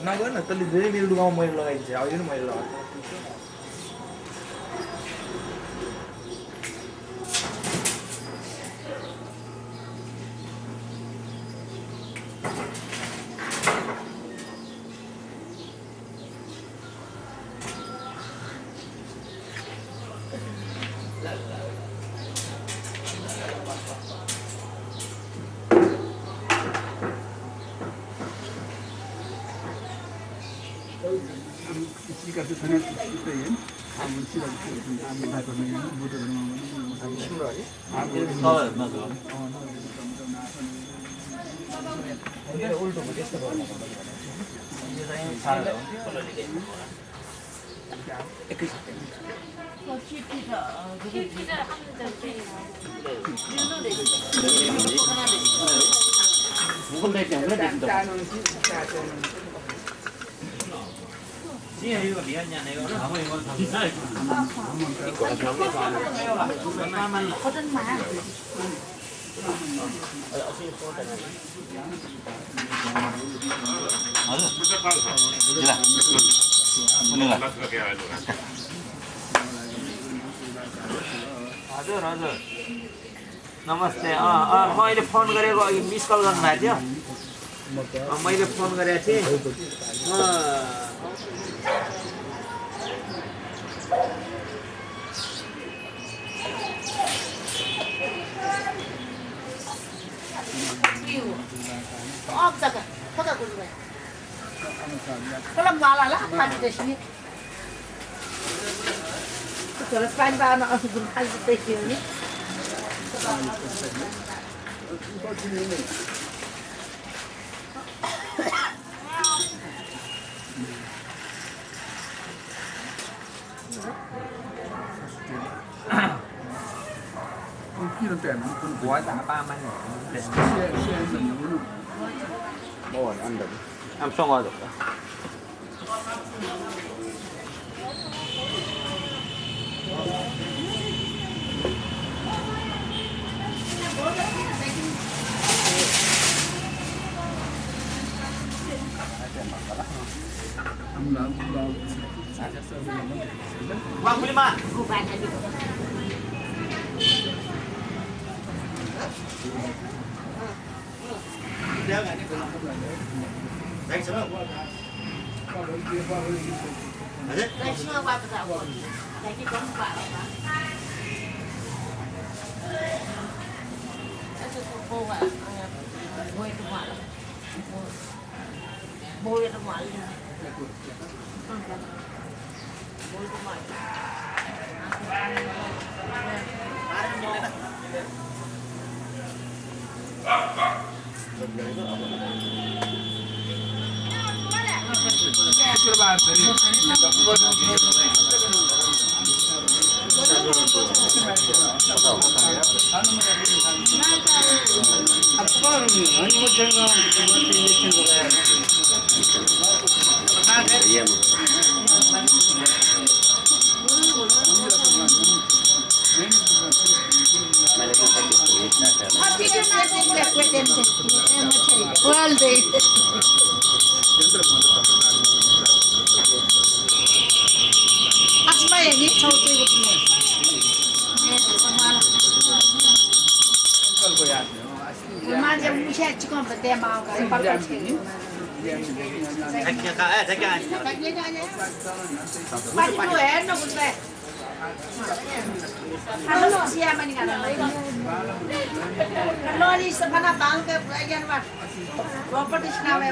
नगर न तैँले धेरै मेरो लुगामा मैले लगाइदिन्छ अब यो मैले लगाएको Kasi sana kita yan, amun sila amun dapat na yan, buto na naman Iya, itu biarnya nego. Kamu yang mau bisa. हजुर हजुर नमस्ते मैले फोन गरेको अघि मिस कल गर्नुभएको थियो मैले फोन गरेको थिएँ Kalau malah lah, tadi di sini. Terus paling banyak orang berhal di sini. Khi nó tuyển con gói giá 3 man xe mình nó 먹어 안 돼. Amsong 와도 Wang beli mah. Baik semua. Ada? Baik semua apa tak buat? Lagi kau buat apa? Aku buat, buat itu malam, buat itu malam.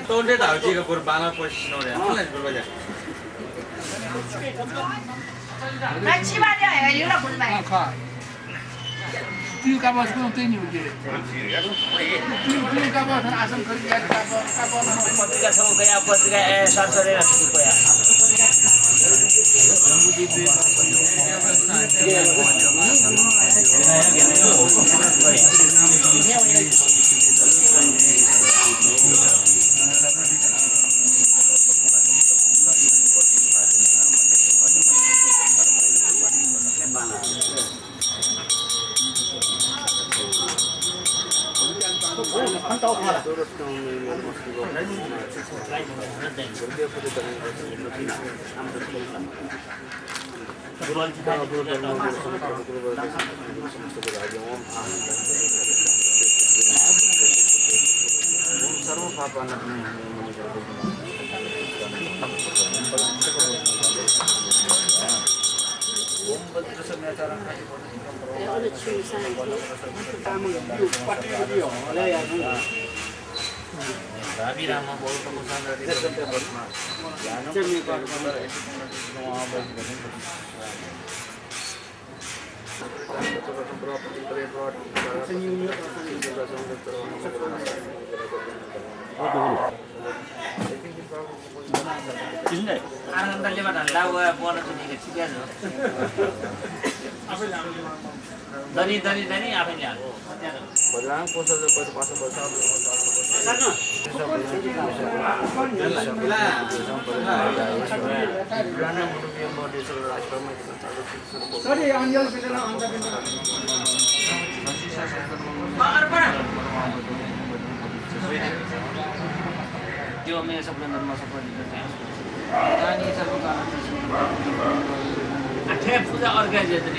Tonde tahu jika kurban apa sih nore? Mana berbaca? Nanti mana ya? Ini lah kurban. Tiu kapal sekolah tu ni mungkin. Tiu kapal kan asam kerja kapal Tiga sama kayak apa tiga sore lah cukup ya. पूजा organise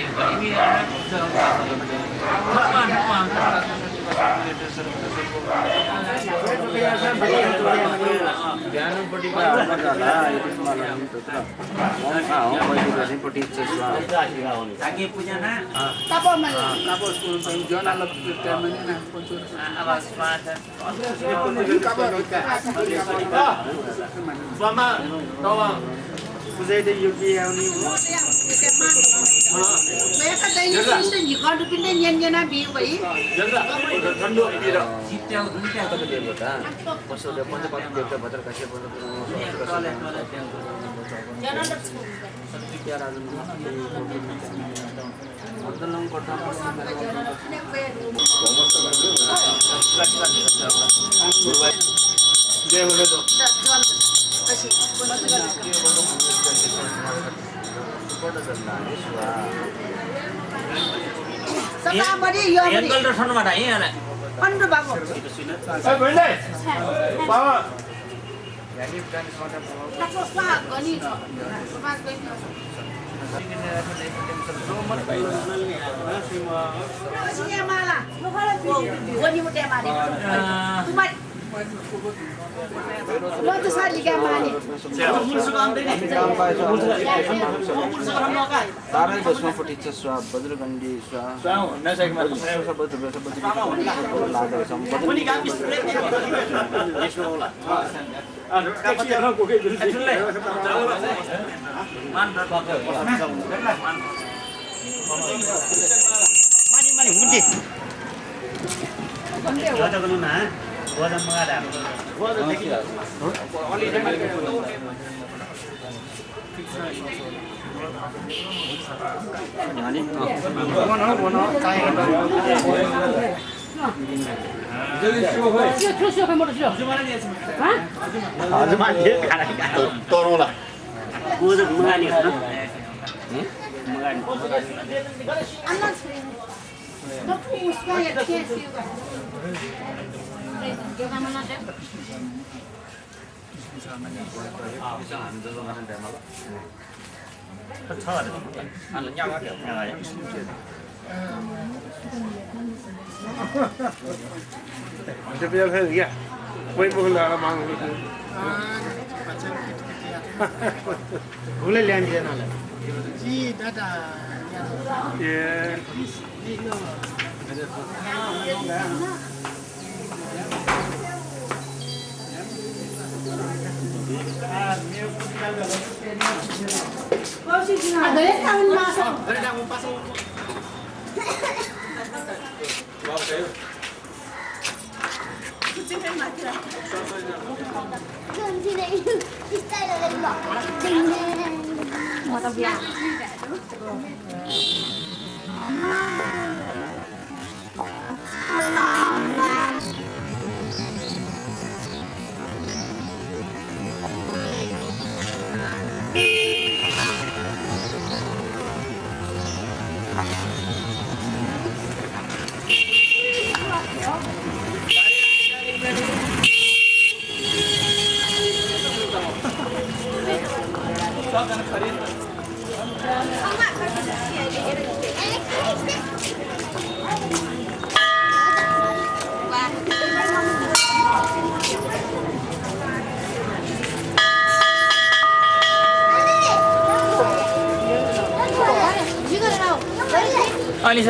अलि छ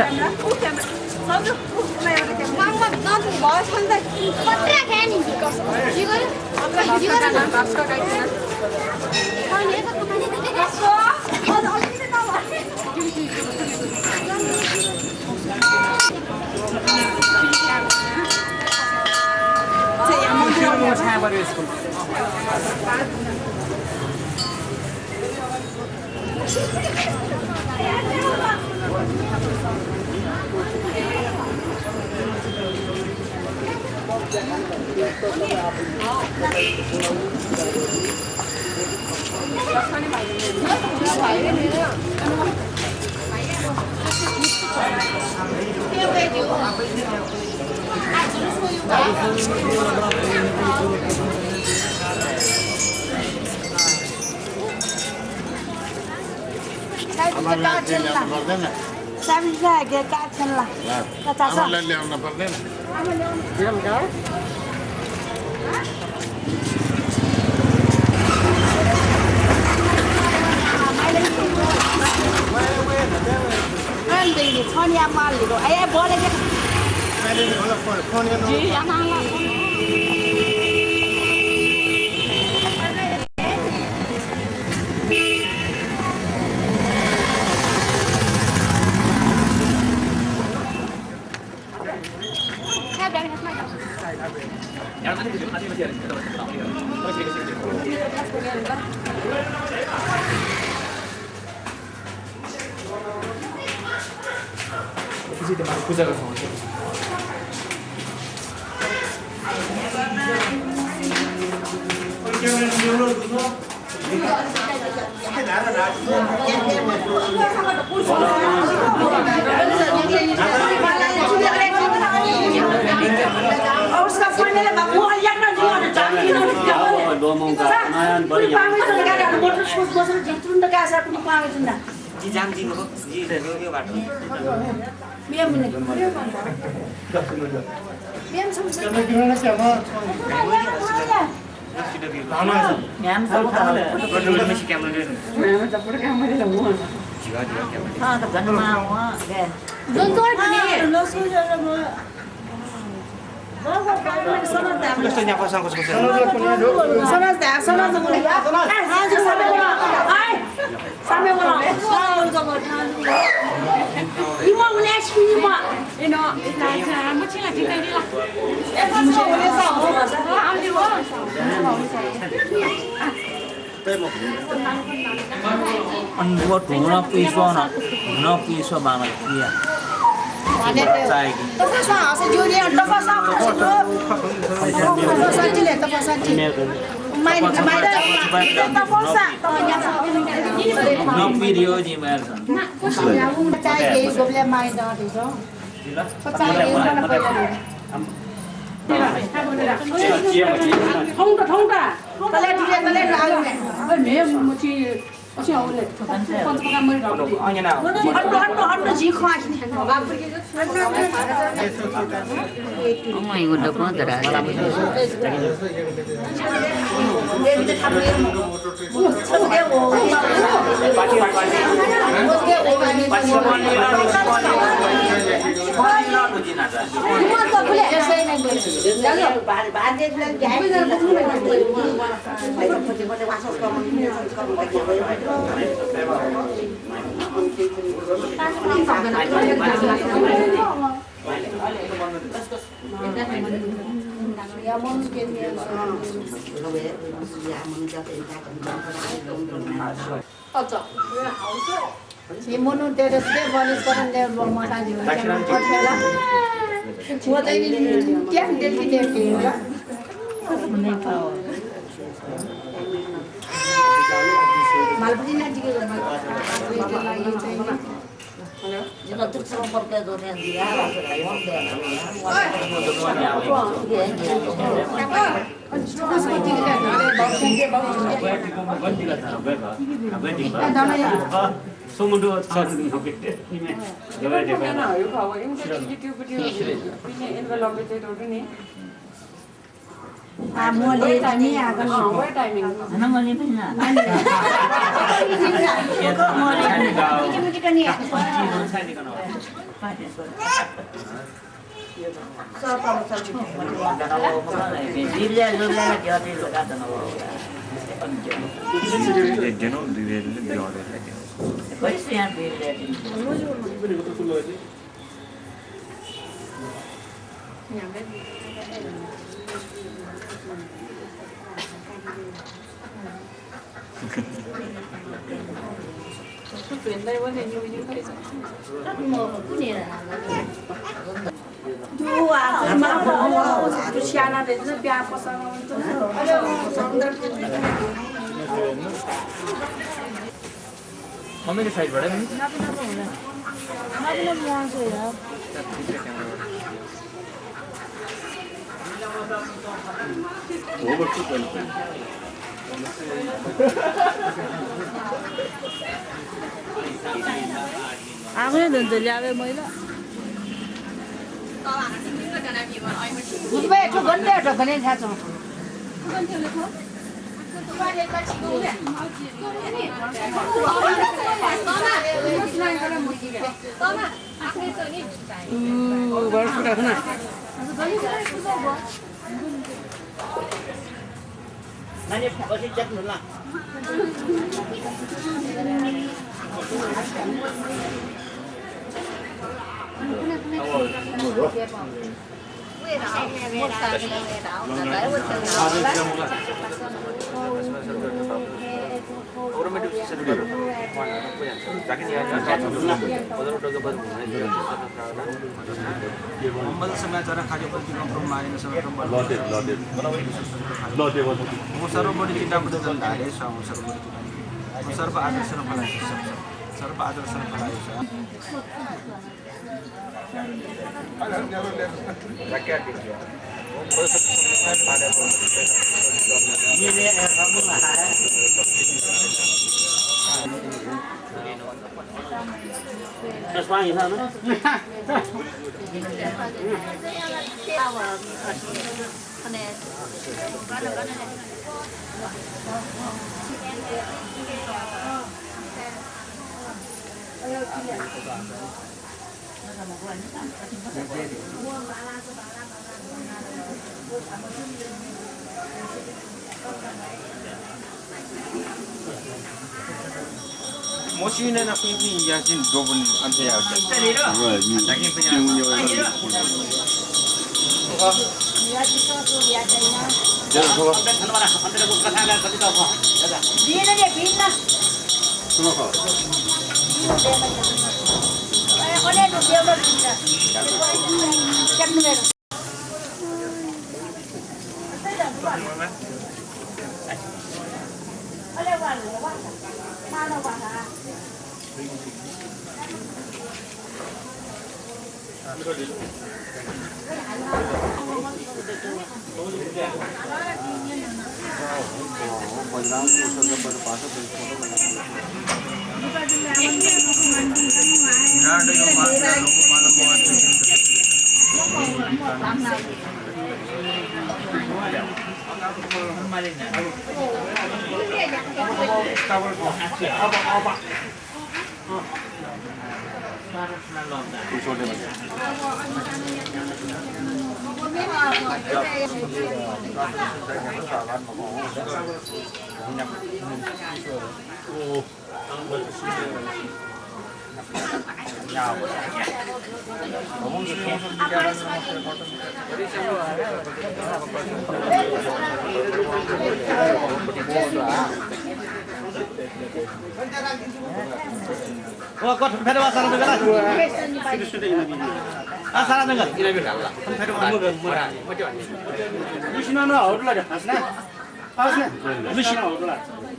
ल्याउन पर्दैन पूजा गर्छ Buat dulu pisau nak pisau banget dia. Video ni macam. Nó tức xong một cái rồi nên gì á, là phải không được. 소문도 사주는 거겠대. À mua lên là như à con nó nó mua lên bên nào mua comedy साइडबाट नि आफै धुन्छ ल्यावे मैले बुझ्बै ठो गन्दै ठो भने थाहा छ नानी पछि च्याक्नु ल समाचार खाद्यपत्ती कम्प्रोमाइज सर्वबढी चिन्तापट्टि धारे सर्व आदर्श सर्व आदर्श 모시는 앞에 이야기는 두번 안돼야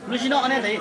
루시노 안에 돼.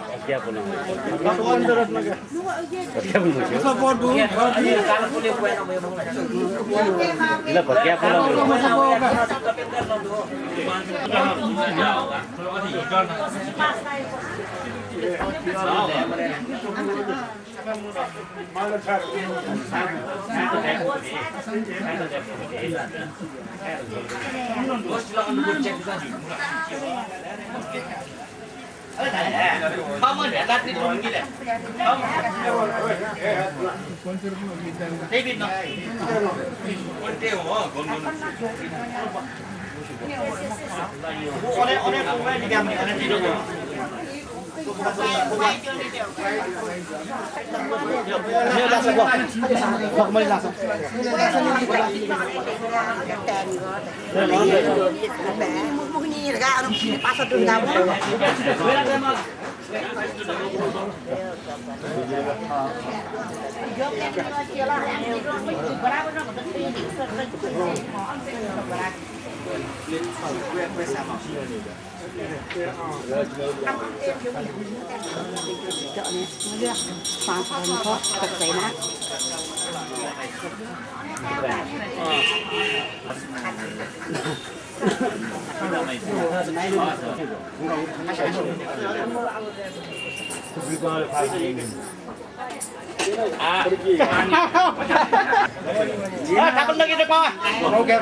takut lagi deh pak. Oke,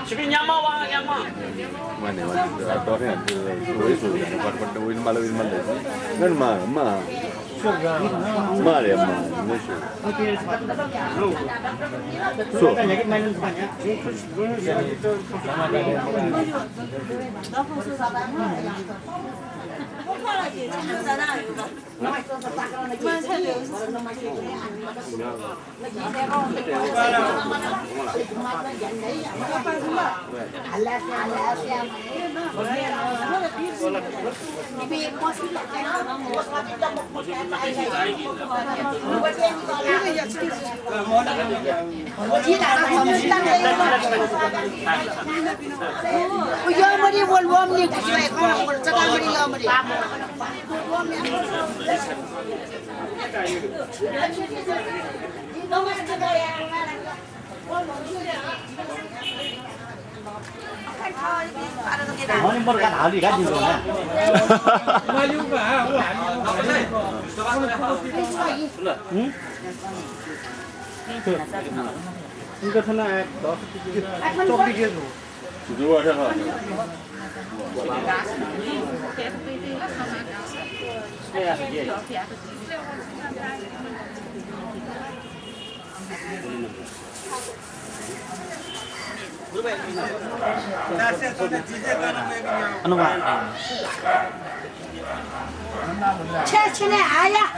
Sige nyama wa nyama. Mana aktornya itu bukan win malu kan ma ya ma so Ini berkat ahli kan di sana. Ini sana dua ada kan Ano ba? 친해 아야.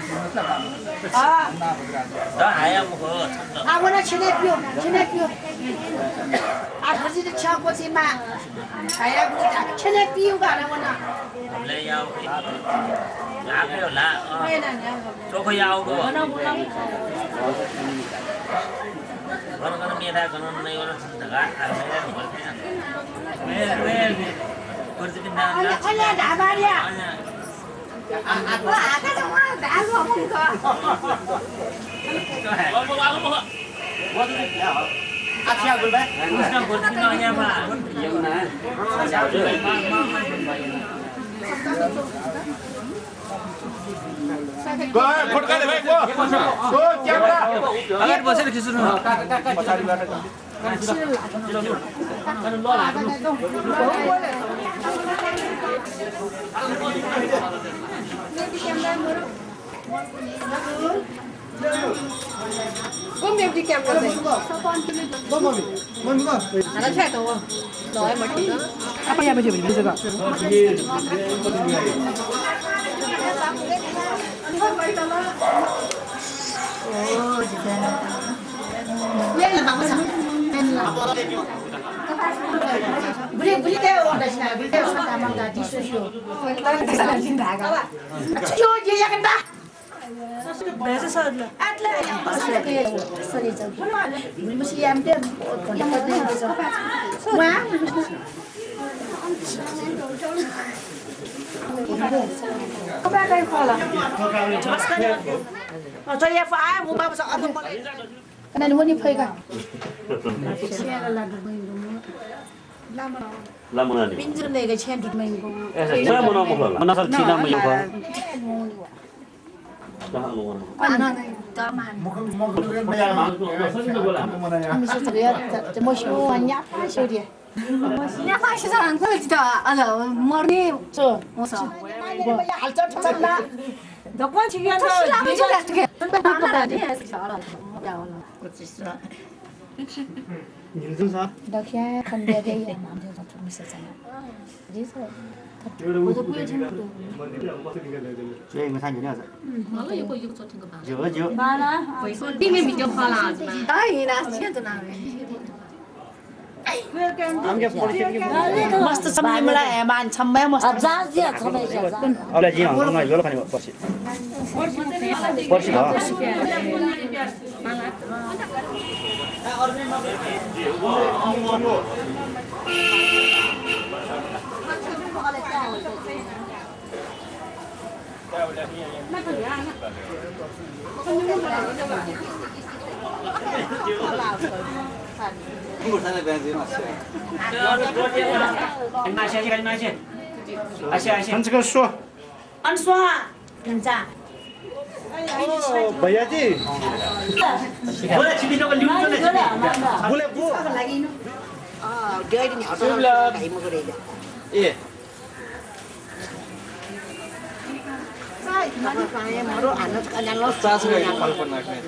나 아야 먹어. 아무나 친해 뼈. 아 그지도 쳐보지 마. 아야 그지 친해 뼈가 안 하거나. lấy nhau thì lá cái đầu lá chỗ có nhau cơ con nghe ra con này con thật á con sẽ bên nào 언니야 나 말이야. 아까 정말 나서 먹은 거. 먹어 Asia boleh? 그냥 버티나냐 봐 Kau kan baik gua. Kau jangan. agar bos ini kisuran Con mềm thì kèm cái gì? Sao con cái này? Nó chạy đâu? Nói mà tí. Apa yang macam ni juga? Oh, jadi. Yang nak apa sah? Beli dia orang dah beli dia orang dah mangga di susu. Kita nak cinta kan? Cuci je yang dah. 라문아니. 민준에게 챈 두명이고. saya mau ngomong lah. Mana sal Cina mau juga. Dah ngomong. 하면서 저야 뭐 쇼냐 쇼리. 그냥 사실 사람 진짜 알아. 머리 저 무서. 알짜 찾나? 너가 지금 신랑이 좀 어떻게? 나가다니. 이렇게 컨대대에 만들어서 좀 있었잖아. 그래서我都不会听不懂。所以你看你那样子。有。里面比较好啦，当然啦，现在哪里मस्त समय मलाई मान छम्मै मस्त अब gym हाउसमा यो खाने पर्छ पर्छ 한치가 쏘. 안 쏴. 진짜. भैया जी बोले छिपी नगर ल्यू चले बोले वो ए चासको कल्पना गर्ने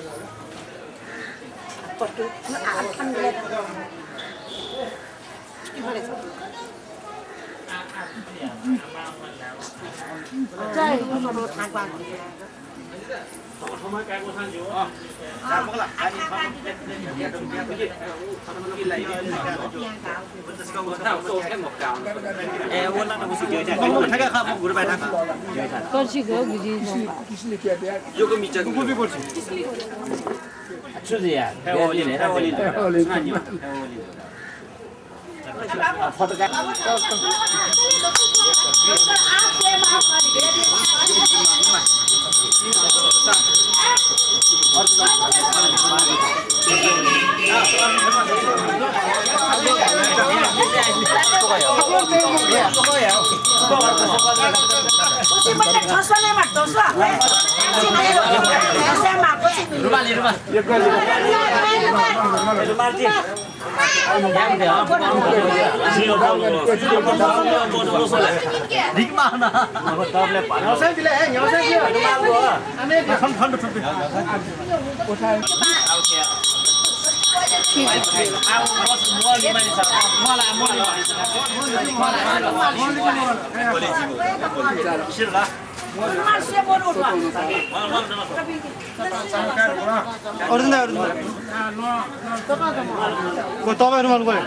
뭐 तपाईहरु रुमाल गयो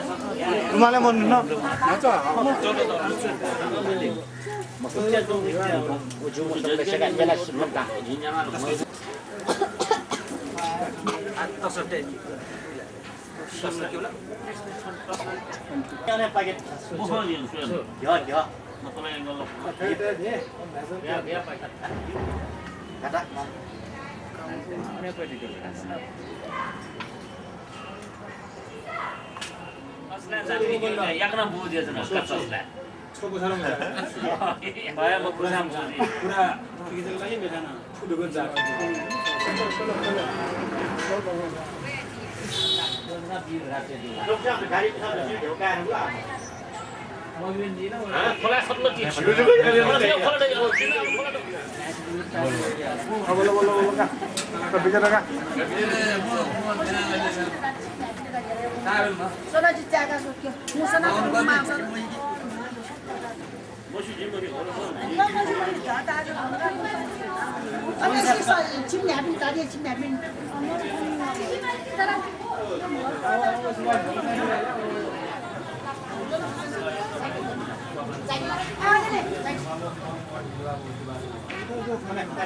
रुमालले मन न 약간 부어지잖아. 초보 사람들. 마야 뭐 그런 사람 puरा 그게 들어가야 되잖아. 푸드건 자. सोना जित्यागा सोक्यो मुसना कुमा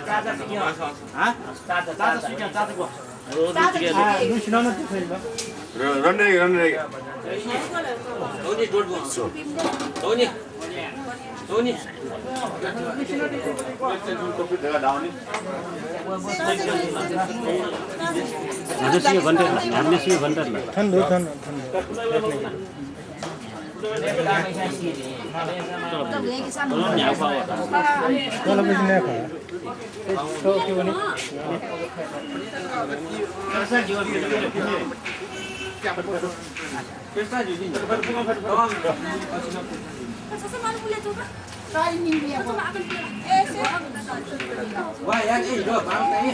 चाचा सिक्यो चाचा चाचा सिक्यो चाचाको धोनी डोडबो धोनी धोनी हजुर भन्दै हामीले सियो भन्दै ल ठन्डो ठन्डो Wah, yang ini dong, bang ini.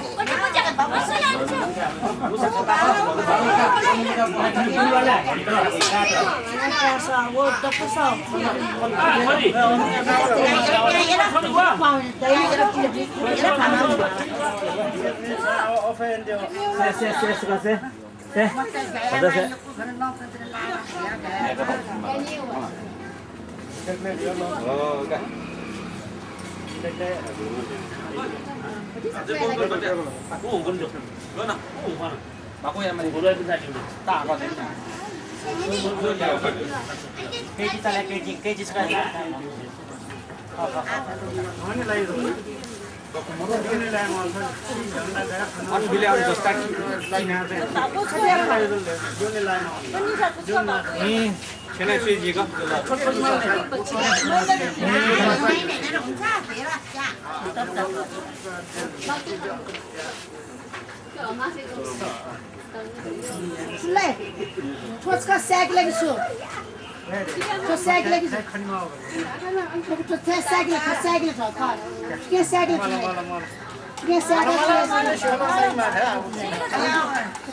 Aku yang boleh bisa juga. Tak apa. Kita lihat keji sekali. Lê, thôi có xe cái này xuống, thôi xe cái này, thôi xe cái này rồi con, cái xe cái này, cái xe cái này,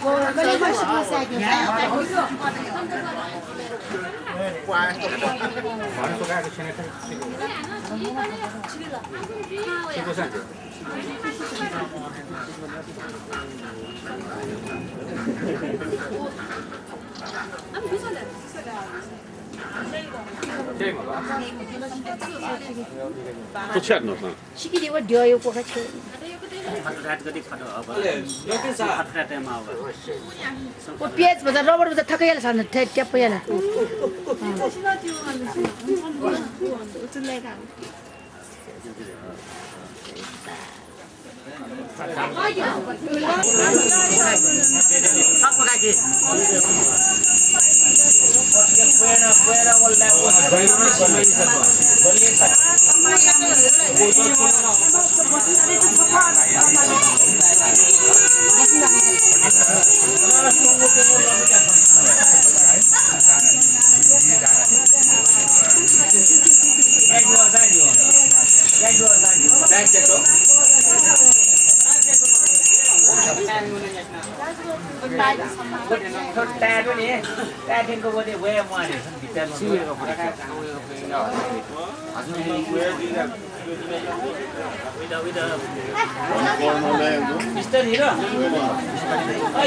rồi cái này mới xuống xe cái này. 또 취하노 시키지 뭐 려요 거 같이. वो page बता rubber बता थक याला सान थे क्या पयालाแต่ด้วยนี่แต่ทิ้งก็ว่าได้เว้ยมาเนี่ยแต่ชื่อก็พอได้มิสเตอร์ฮีโร่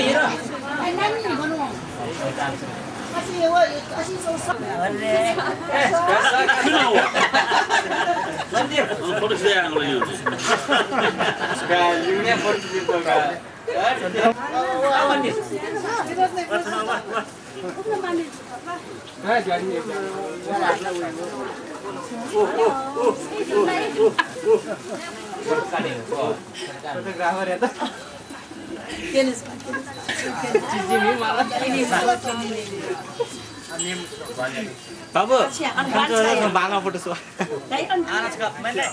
ฮีโร่포르쉐하는 거요. 유네 포르쉐가 아버님 fotografer itu बाबु खान्छ बाङा photo so आजका मैले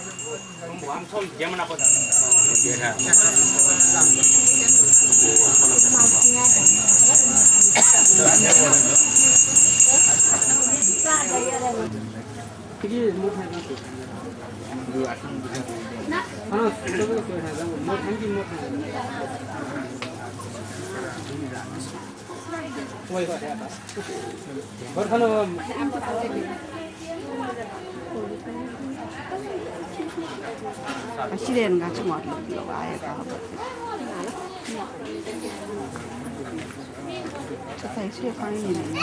हम सब गेमना पो 시대는 같이 먹으려고 아예가 저 다시 시에 가는 게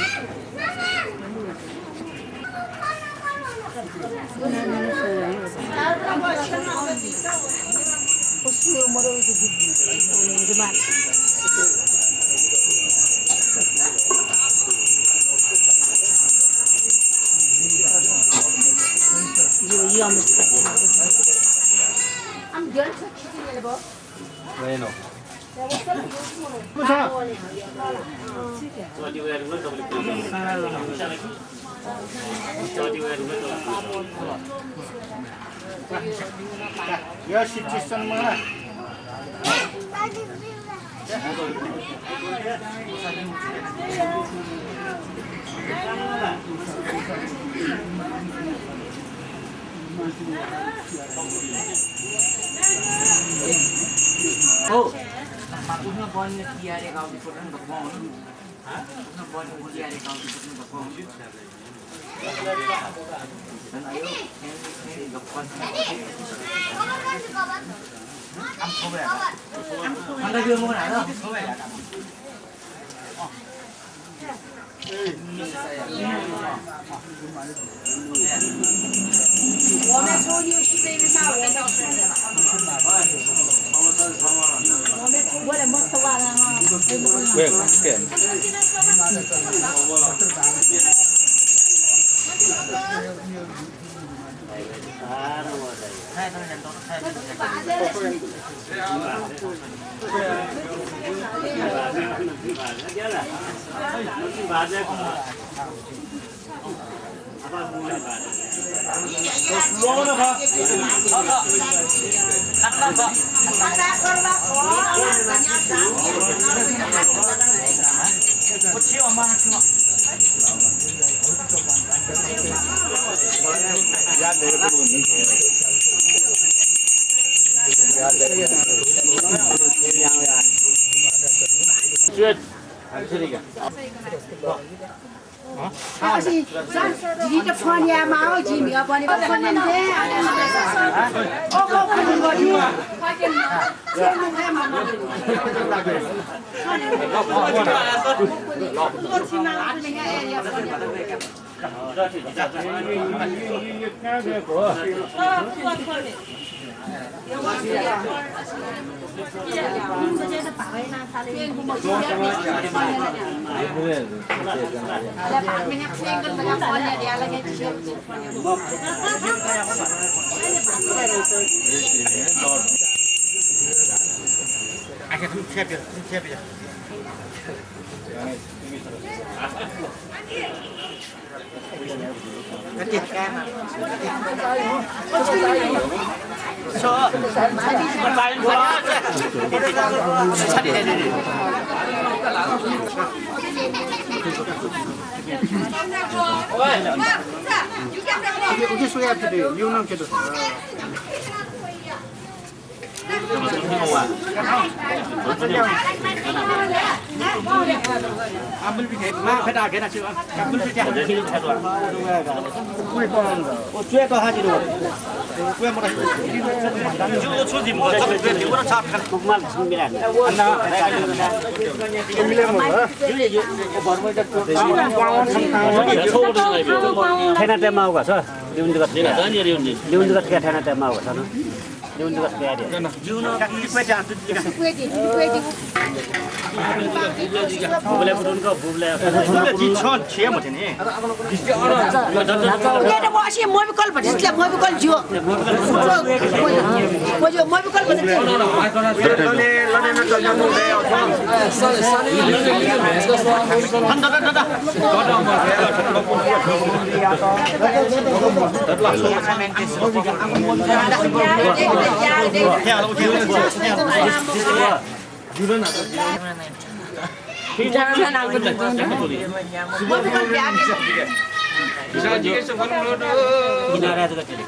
Bueno. यो सिचुएसनमा उसमा बन्ने तिहारे गाउँदै पुग्नु त पाउनु उसमा बन्ने तिहारे गाउँदै पुग्नु त पाउनु Jadi phone ya mau Jimmy apa ni phone ni deh. Oh kau phone ni dia. Saya mau hai mama. Udah sudah apa tu? You nak kita. Ambil pergi. Mak pada kita cuba. Ambil pergi. Cuba tu haji dulu. Cuba mana? Cuba cuci muka. Cuba orang cap. Kumal 9. Thena te mau ka sa liun juga liun juga thena te mau ka sa no liun juga dia बुबले बुटुनको बुबले जिन्छन् छे म थिने Dia dah buat asyik mau bikol pada setiap mau bikol jo. Mau jo mau bikol pada setiap. लने लने न त जानु they किनारा juga jadi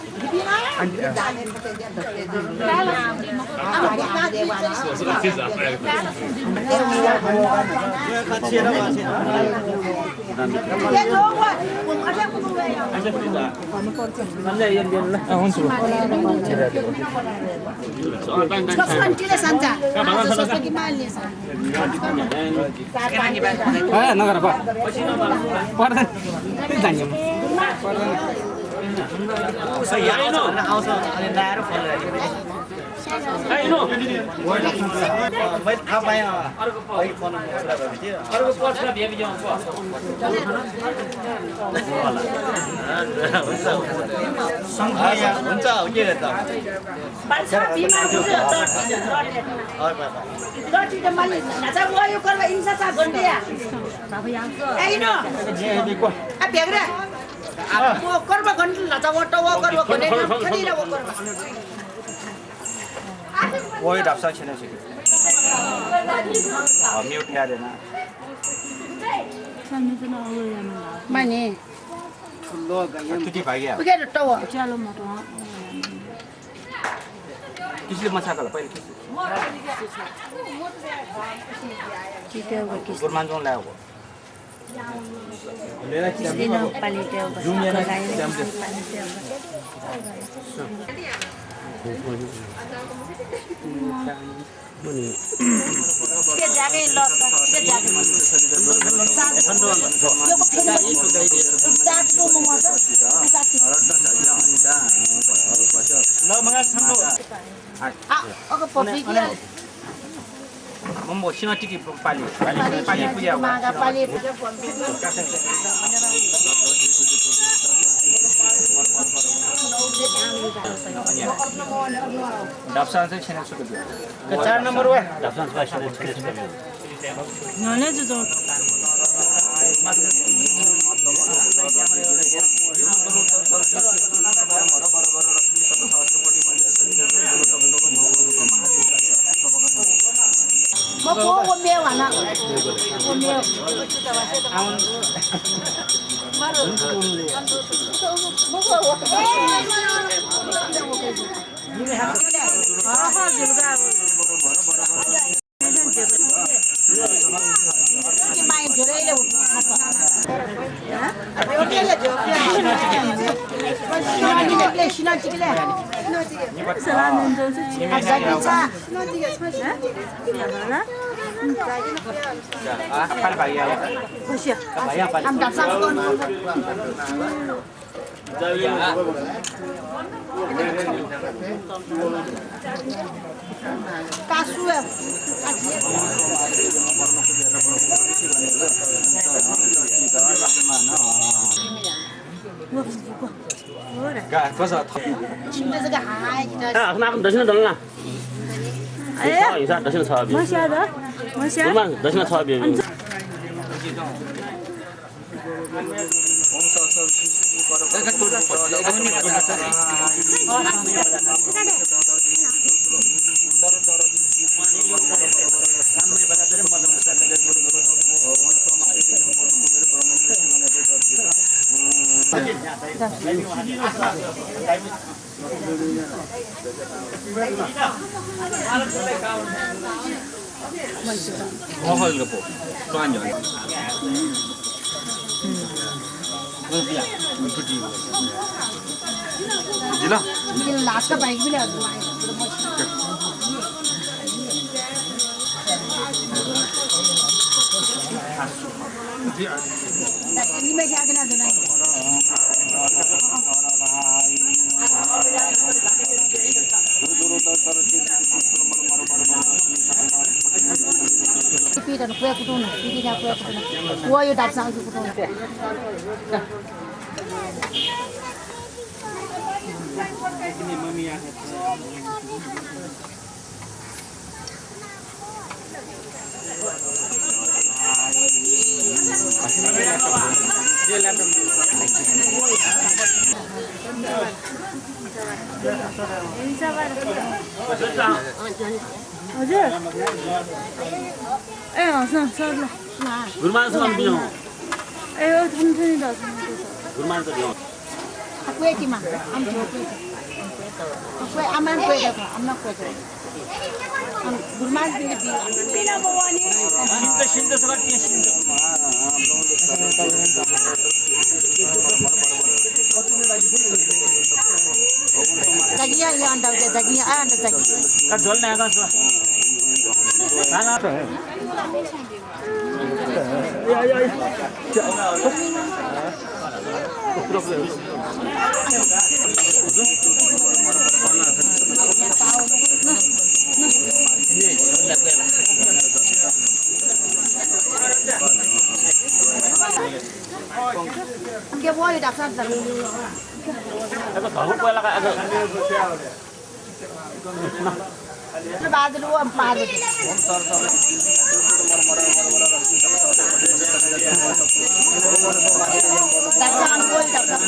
Dia jawab. Ada aku boleh. Sekarang kita santa. Sekarang gimana ni? नगर पर्दैन जान्यम उसो यहाँ आउँछ अनि ल्याएर फोन राखेको मैले थाहा पाएँ अहिले फोन कुरा भएको थियो अर्को पछिका भेबी जाउँ हुन्छ के त वही ढाप्सा छैन म्युट ख्यालेन माने तुटी भाग्यो किसले मछाको पहिले गुरमान जाउँ ल्याएको मम्बो सिना टिकी पाली पूजा डाप्सा चाहिँ छैन सुको 4 नम्बर वा डाप्सा चाहिँ छैन नने जो दक्षिण दलना दक्षिण छ दक्षिण छ लास्ट बाइक भी ले में क्या करना देना पीटर कुया कुटुना पीटर कुया कुटुना वो यो डाक सांग कुटुना हजुर ए हस् सर ल गुरमान सँग बिउ ए ओ थुन द गुरमान त बिउ कुए किमा हम जोके कुए आमान कुए द हमना कुए हम गुरमान बिल बिना बवानी सिन्द सगट के सिन्द जगिया या अंडा जगिया आ अंडा जगिया का झोल ना आगा छ खाना त है Kia voi đạp sang tầng. Nó ba dulu empat. Đạp sang voi đạp sang.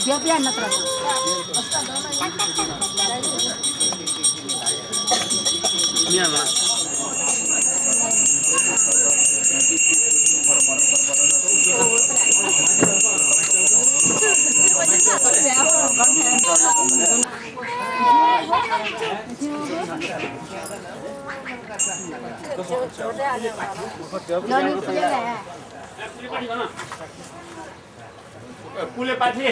Dia pian nak terus. Ini apa? Noni punya lah. कुले पाठी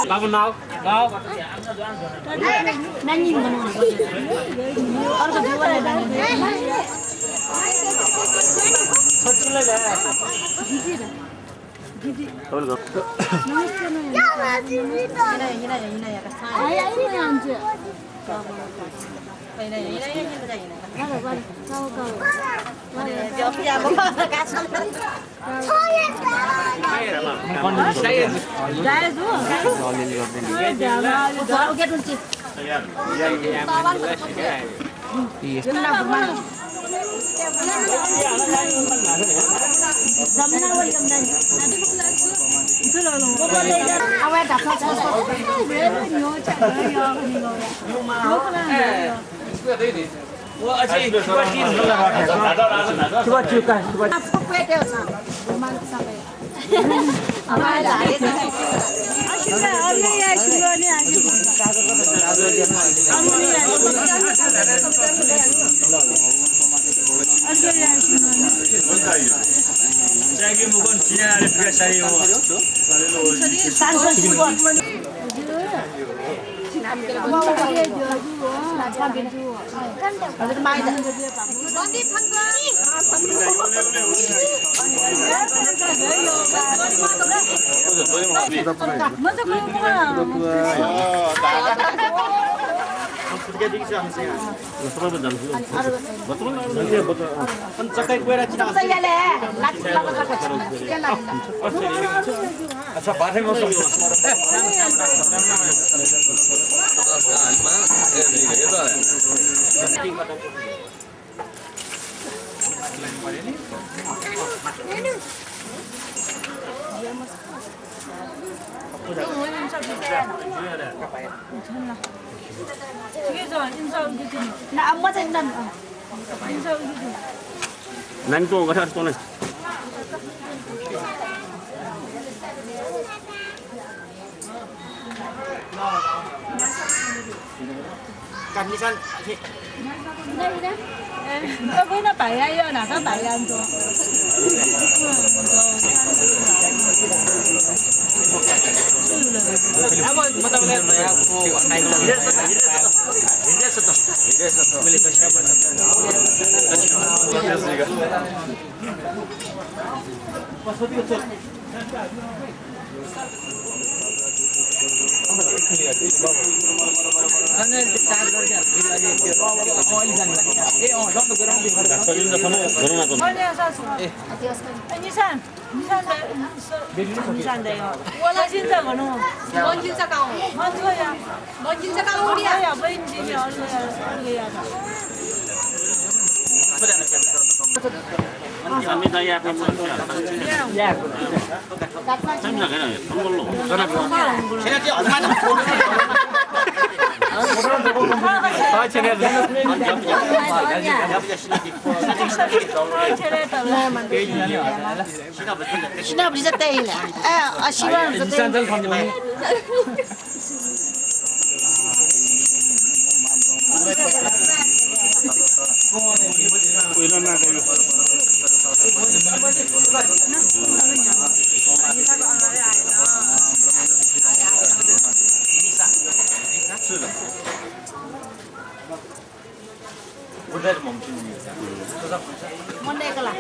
Babu nào? Nào. Nani mana? Orang kedua lah nani. Awak dah Coba cuka, coba. Nani tu kata tu ni. Kanisan. Có cái nó bậy ấy nè, nó bậy lên rồi. Nisan 돼요. 원래 진짜 거는. 뭔 진짜 가오? 뭔 소야? 뭔 진짜 가오리야? 뭔 진짜 얼마야? 신화 우리 자 때이래. 아 시원 저 때. 뭔데 그라?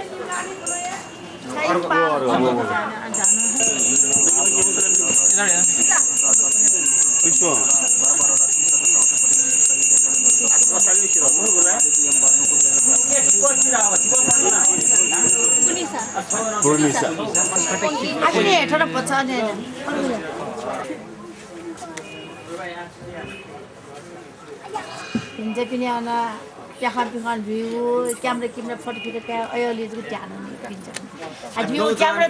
아니 저런 버차네. 이제 그냥 나 약간 비간 뷰 camera photo खींच के आयो ले जो जाना नहीं पिंजर आज भी camera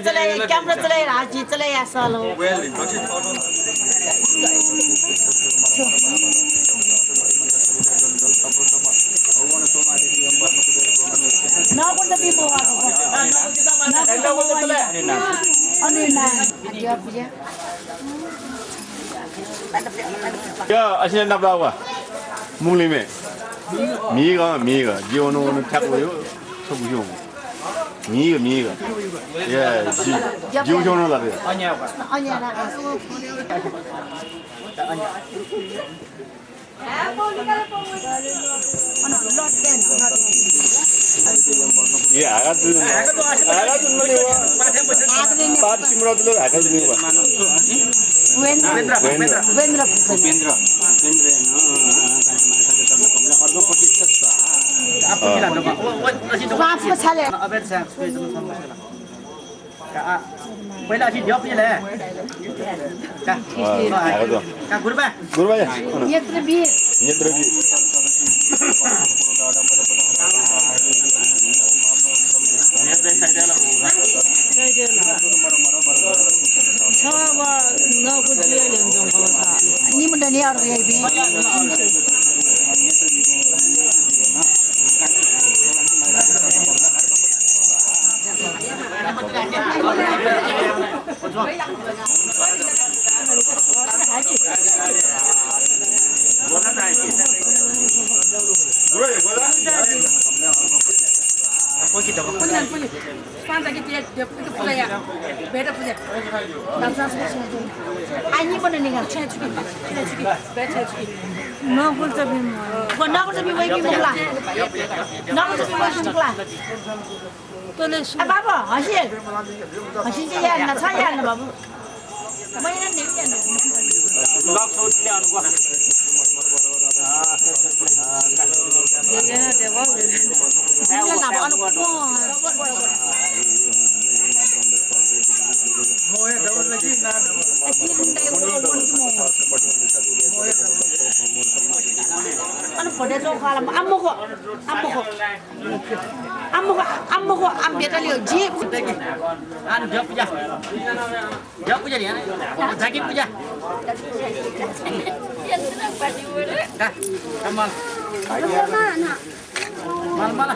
चले राजी चले ऐसा लो ना कौन सा भी बोला ना अने ना आजा पूजा 야, 아시는 나봐봐. 묵림에 미가 지오노는 타고요. 소부용. 미가. 예, 지오노는 나래. 아니야 나 예, 알아듣는 말이야. 빠지심으로도 알아듣는 거야. माफ छले अबे से पहिला चाहिँ ढ्याप नि ले का का गुरबा नेत्र भी बाबा हसीन चाहिँ याद न छ याद न बाबु मैले नि याद लक सोच्ने अनुको फोटो खाला अम्मको बेटाले जे आन ढ्याप पूजा नि जाकी पूजा का कमल mal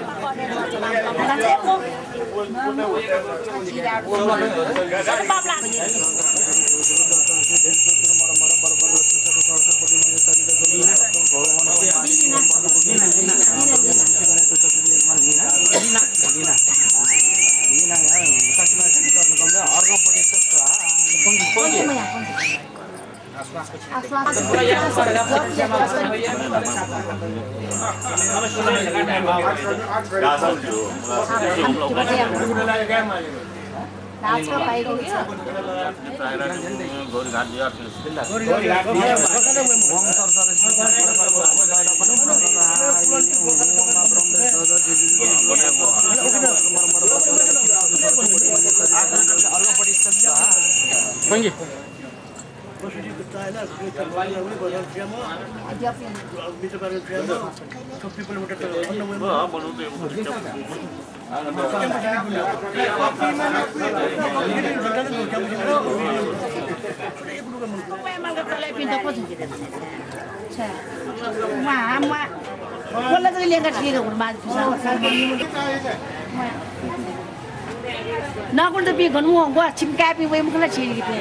Nó con bị con mua qua chim cá bị quên một cái gì vậy?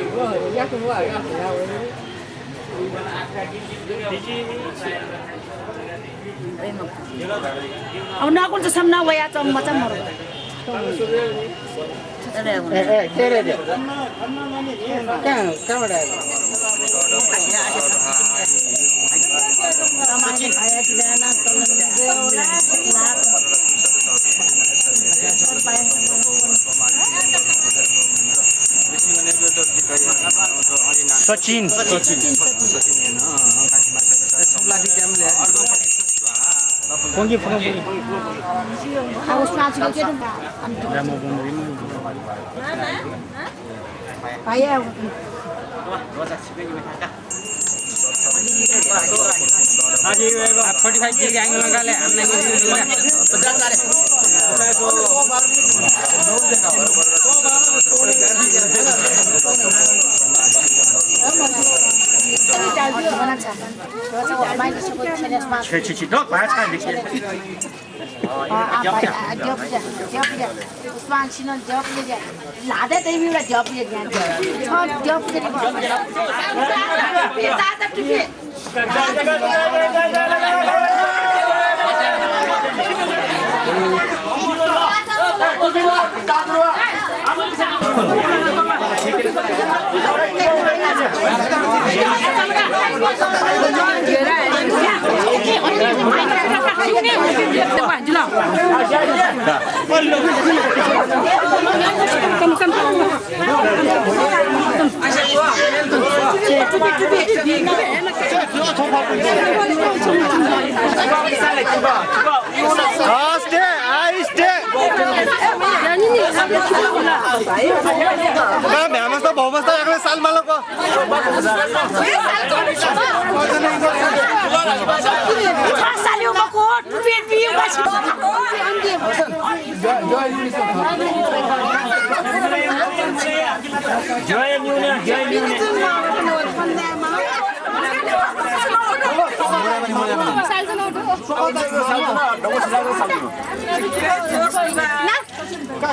Ông nó con sẽ nào vậy trong mà trong mà. Kere deh. Kan ada. Sachin Harus masuk ke situ. Payah. हाजी 45 degree angle लगा ले हमने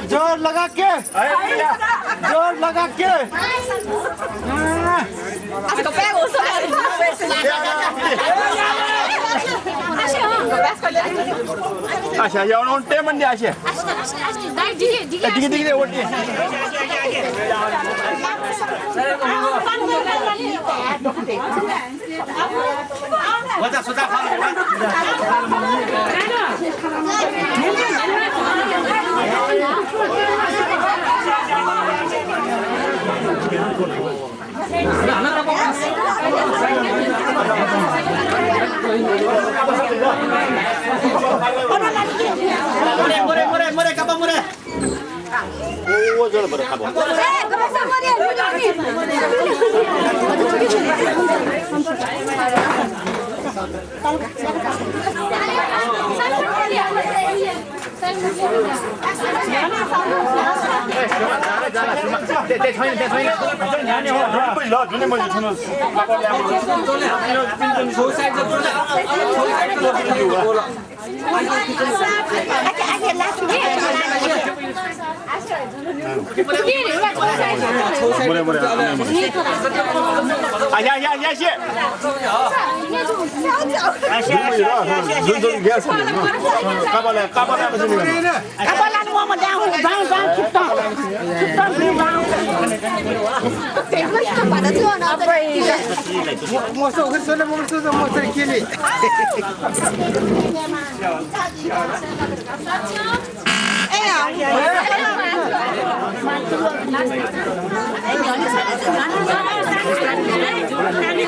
जोर लगा के Asya, ya orang teman dia Asya. Dikit-dikit ordi. Mure kapal mure. Oh, jangan berkabung.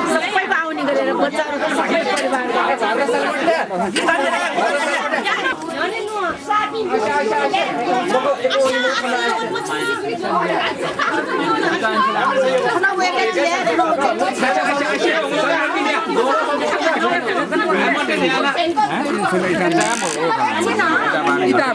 सबै पाउने गरेर बच्चाहरु सबै परिवार 이따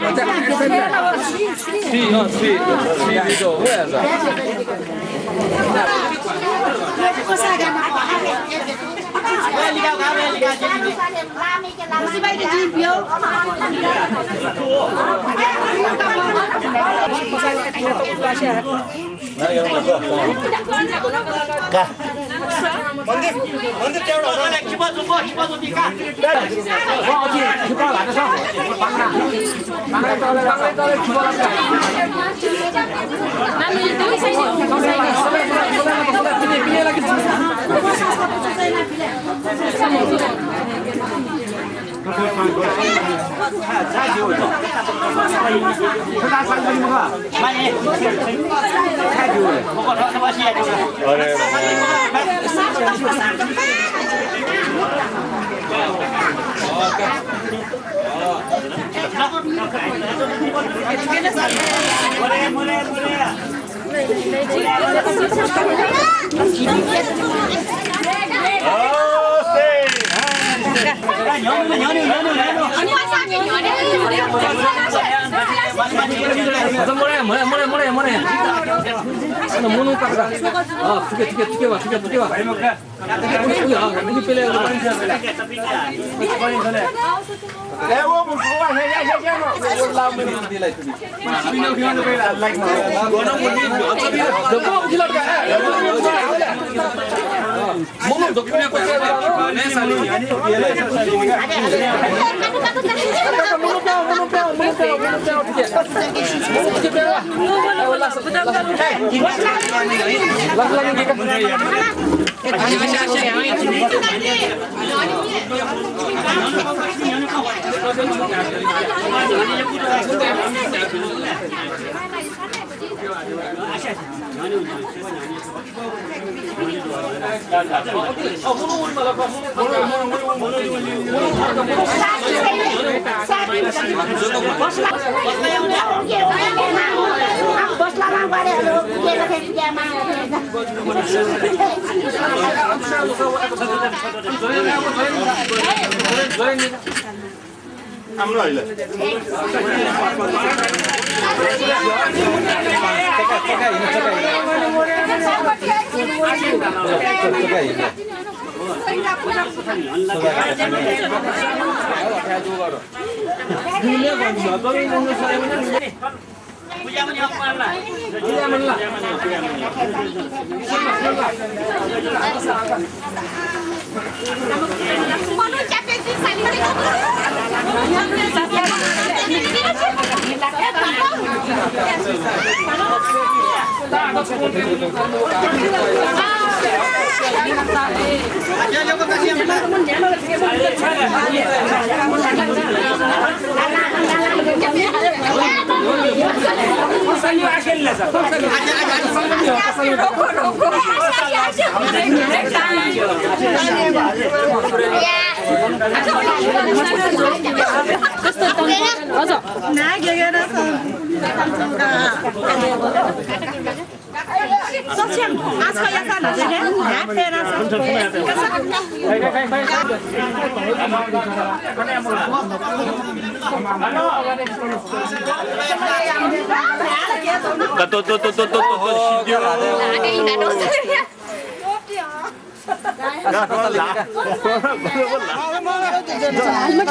먼저 먼저 떼어라. 기본 좀 봐. 기본 좀 비까.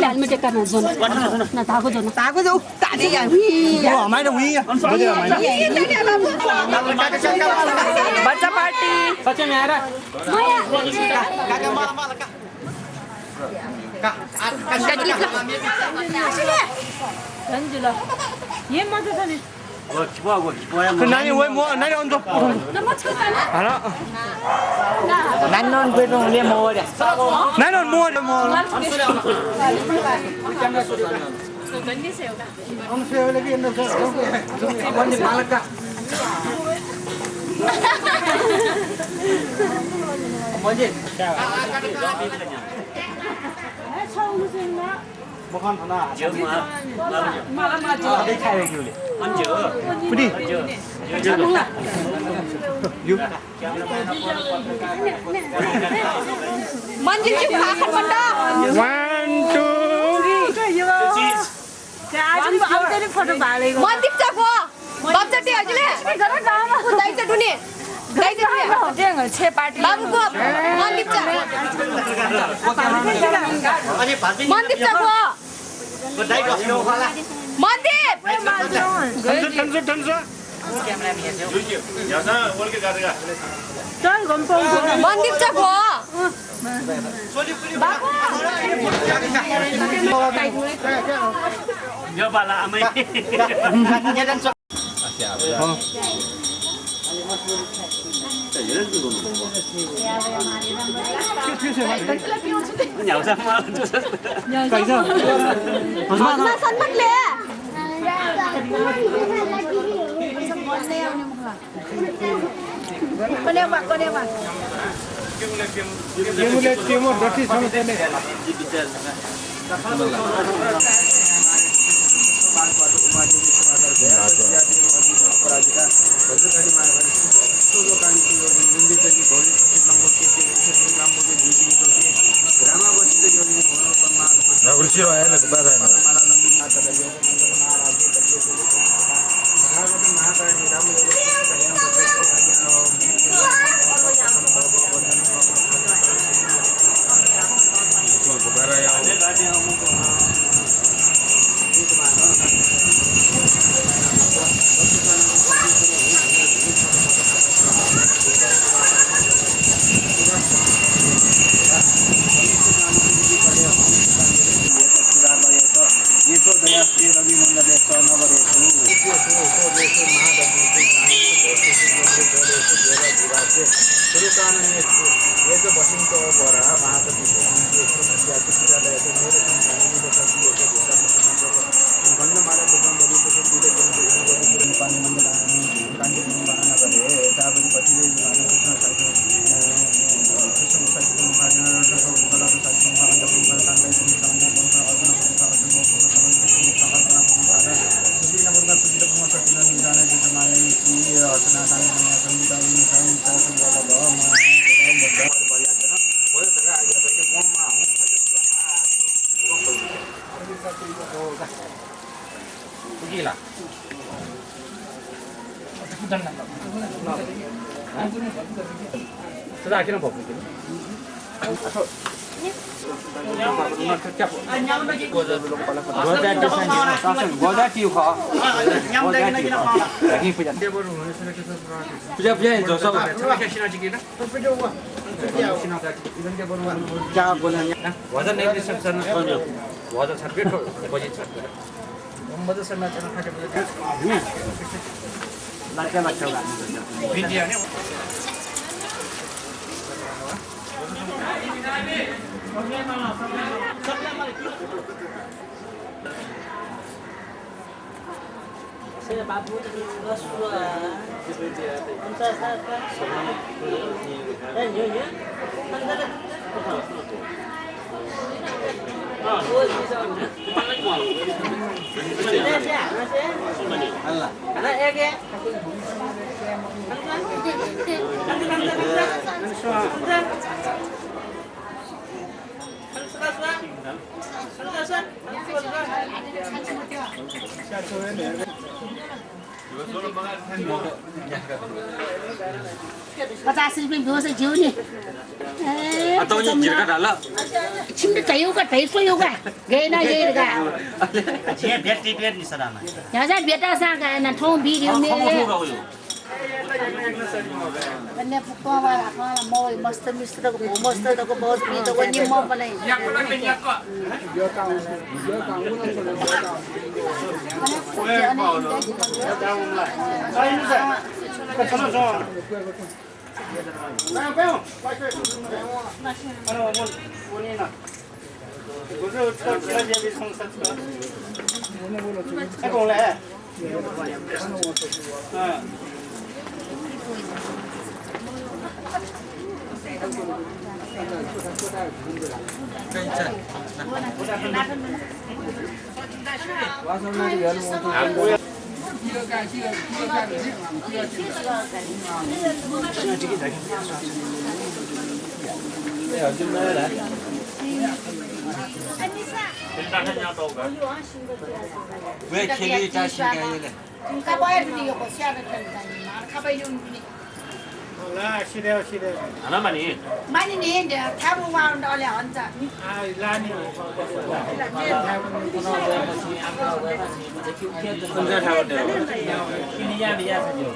알맞게 까나 전. 나 다고 전. 다고 저 다리야. 와, 많이 위. 뭐야, 많이. बच्चा पार्टी सच्चै में आएर रंजुला ये मजा छ नि 나니 왜 뭐, 나니 언제? 알아? नान्नन पेटो हुने मौर्य 나는 뭐, 뭐. मंजिल जी भाखन बंदा 1 2 आजले फोटो भालेको मन्दिप चको बच्चाटी हजुरले गर नाम दाइ चटुनी दाइ चटुनी देङ छे पार्टी बाबुको मन्दिप च अनि भाजी मन्दिप चको दाइ गस्यो होला मन्दिप चल गम्पौ मन्दिप चको यो पाला आमै सन्मतले ₹50 भेवस जेवणे आता म्हणजे जिरका झाला छिंड तयू का तैसो योगा गए ना ये गा जे भेट्टी भेट नि सदामा यहाँ बेटा सा गए ना ठौ भिडियो मेरे अन्य पुक्का वाला खाना मोय मस्त मिस्टर को मस्त को बहुत पी तो वो निम्मा बनाई 왜 길이 자신가 이래. 가봐야 되니까 뭐 시야를 펴니까 가봐야 되니. 하나만이. 많이 내는데 타보면 원래 앉아. 혼자 사는데. 비야 비야 사죠.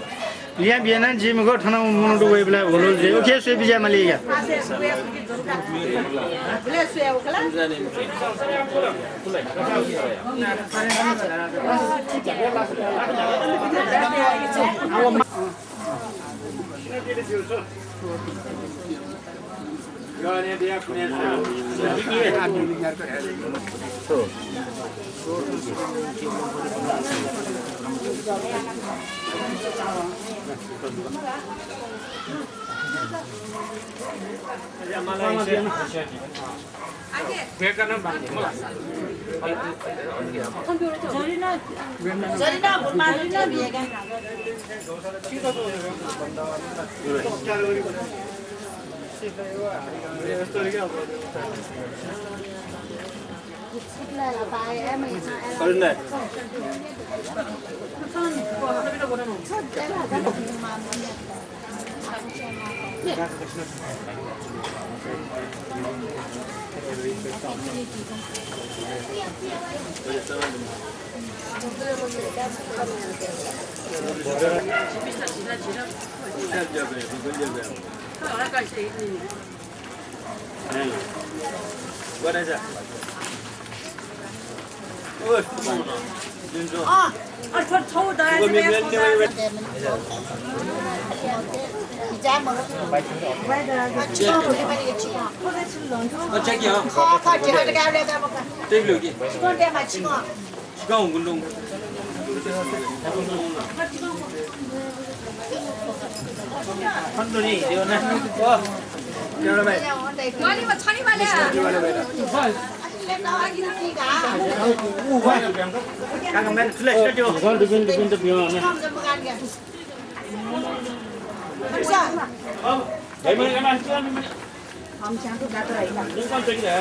लिया बियाना जिम को ठाना मुंडू वे बला बोलो जे ओके से बिजा मलिया 그래 수야 오글라. 저리나 못 말리나 비가. 그런데 이제 뭐 지금 우리 빨리 지금 저기요. 커커 제가 가래 가 볼까. 저기 여기. 지금 때 맞지 뭐. 시간 운동. 한돈이 이거는 여러분. 많이 뭐 천이 말이야. 가면 플래시 줘 이건 두빈 비용하네. 얼마나 시간이면 깜짝이야.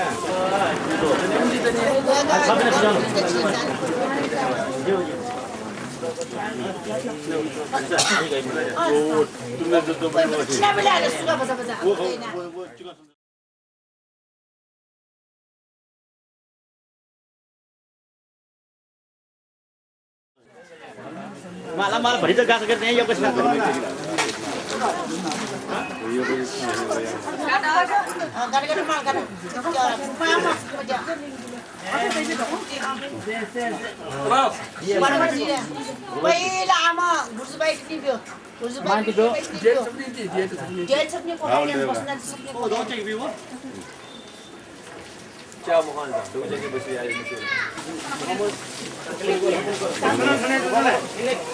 malam beri tegas kerjanya ya bos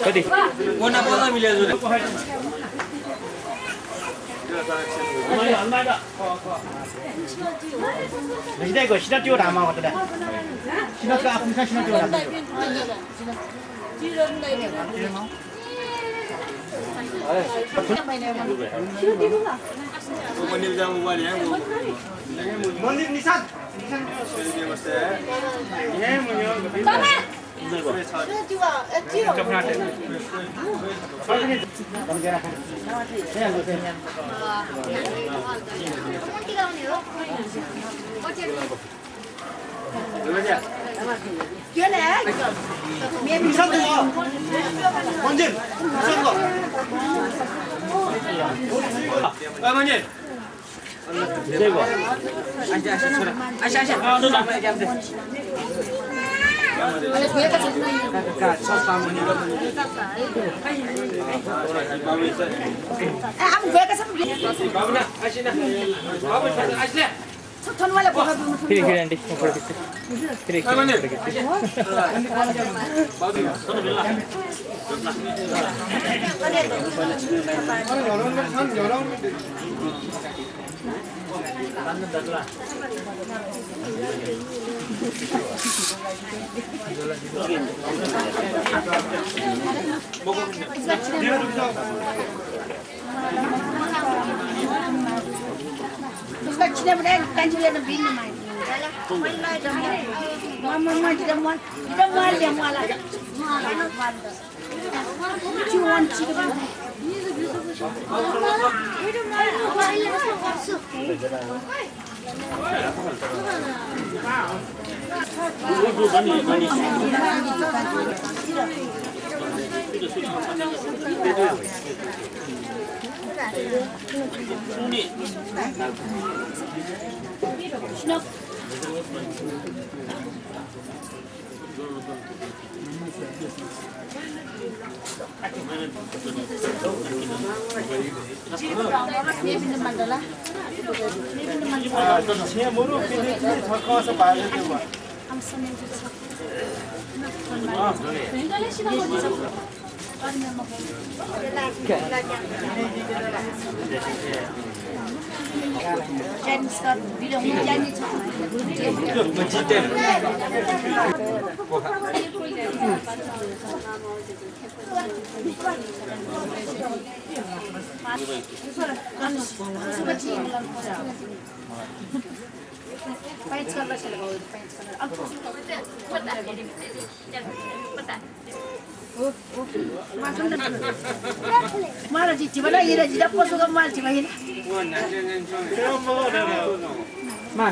어디? 보나 밀려줘. Kita ikut sini tu ramah waktu dah. Sini tu aku mesti sini tu ramah. Mandir Nissan. Mama tidak mau yang malah. Cuman cium. Mana cici mana ira jida poso ka mal cici hin. Ma.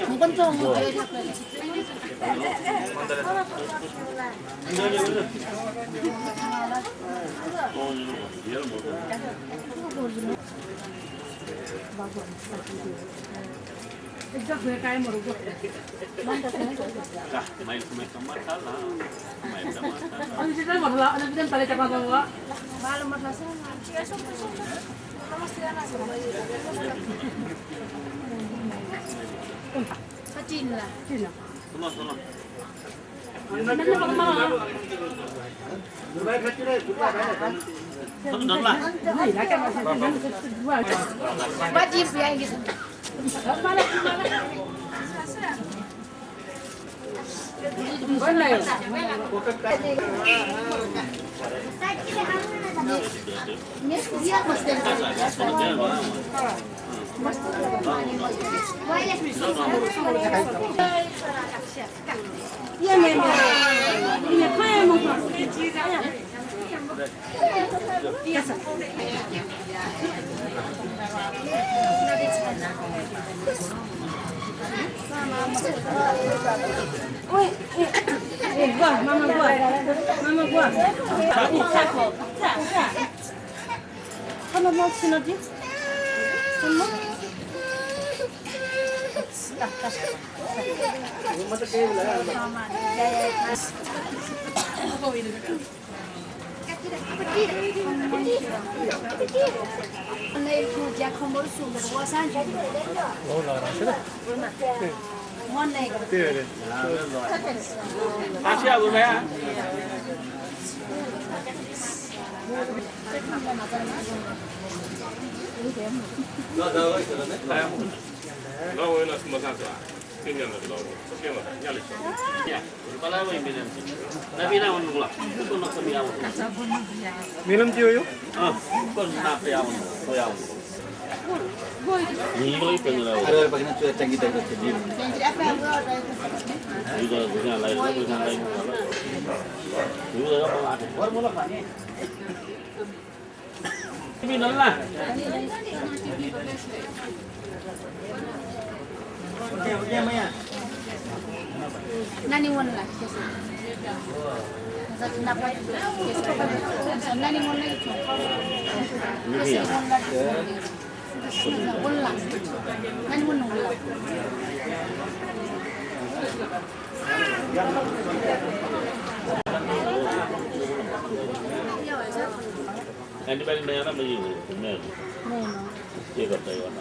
Mungkin tuh mau Exact gue kayak mau rubah. Main masalah. Main masalah. Ano sila magla? Ano din palit pa ba? Malam matlasa. Sa China. China. Sama. Wajib ya gitu. Mama gua. Kamu mau sini aja? Kamu? Masih aku ya. Minum tiyo Ini itu pengen Ada bagian cuaca kita itu jadi. juga punya lain. Juga apa ada? Baru mulai Pak. Ini lah. Oke, Maya. Nani one lah. Kenapa? Nani one lagi. Ini ya. One lah. Nani one lah. Yang di paling banyak apa begini? Benar. Iya kata Iwan.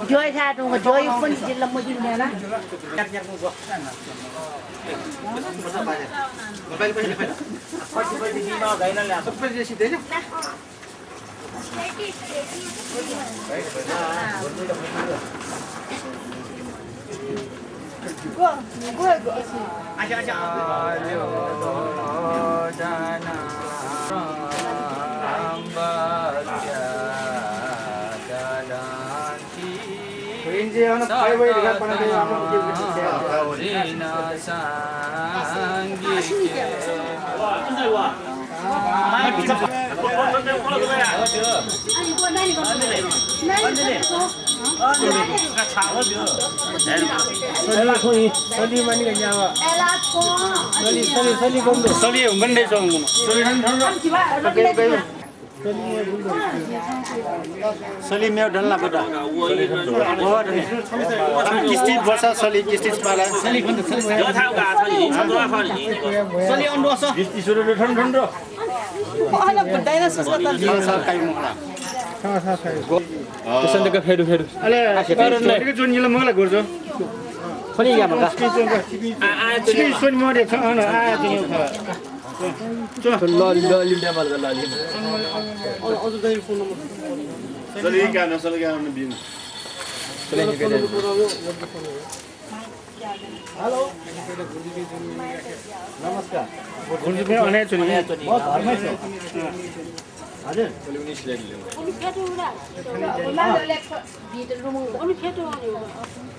Joy tha tung joy pun jilla mo jin na. India na five ida pa na tayo Sali meu dan la bada. Kistit basa sali kistit mala. Sali kon sali. Yo thao ga thao ni, thao doa phao ni. Sali on dosa. Kistit suru thon thon do. Ala badai na sasa ta. Sa kai mo la. Kesan dekat hedu. Ale, ke jun yila mo la gorjo. Khoni ya maka. Chibi sun mo de thon a ti yo kha. Lali dia malah lali. Sali ka na bin. Hello. Namaskar. Gorjo me ane chuni. बहुत धर्मै छ हजुर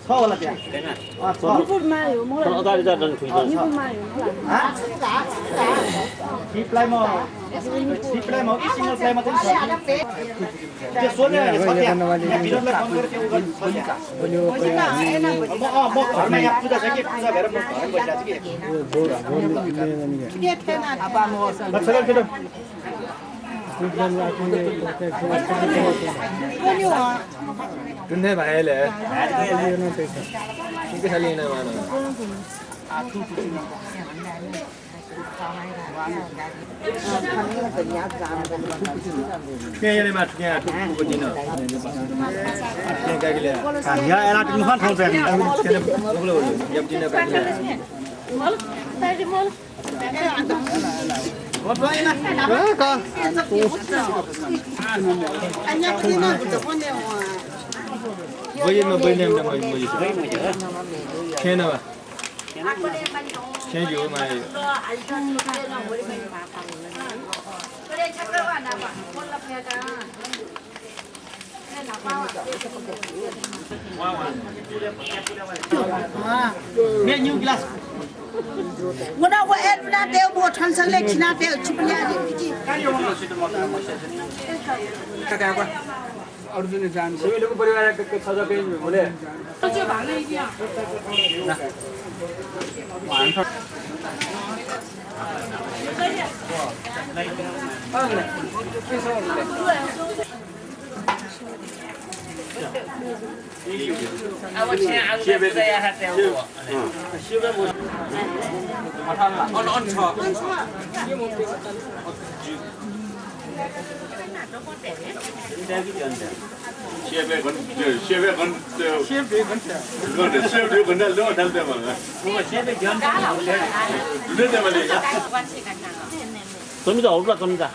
छ होला त्यहाँ अगाडि जाँदा ठिक छ सिपलाई म कि सिंगल प्लाई मात्रै छ त्यो सोध्यो भने छ त्यहाँ विरोधलाई फोन गरेर त्यो गर्नु म घरमा यहाँ पूजा छ कि पूजा भएर म घर बसिरहेको छु कि Tunde bahaya Mungkin kali ini mana? Kaya ni mat kaya tu begini. Kaya kaya gila. Ya enak tu kan thong pe. Kaya boleh jam cina kaya gila. Boleh nama boleh. Kaya nama. Kaya juga mai. Menu glass. Muna ko ed na teo mo than sang lek china teo chupnya ji ji Kakak apa? Arjun जान Sebelum परिवार के छजा के बोले. त्यो भाग इदिया अब चाहिँ आज चाहिँ यहाँ त्यहाँ On छ. 겁니다. 올라 겁니다.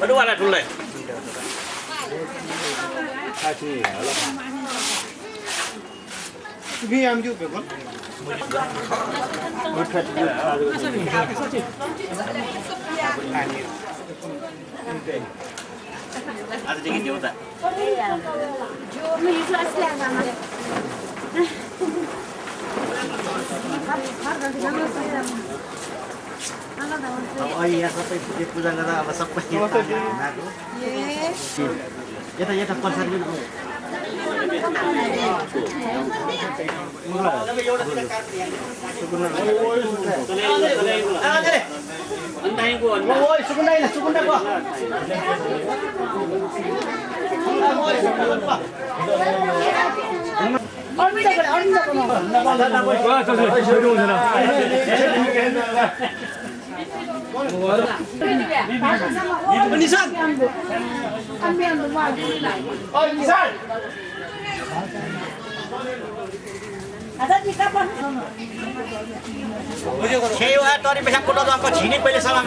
Berdua dulu. Ini am juga kan? Ada dingin juga. Oh iya, sampai dia pulang kata apa sampai kita. Ya konser dulu. Kayaknya tadi besok kuda tuh aku sini pilih salam.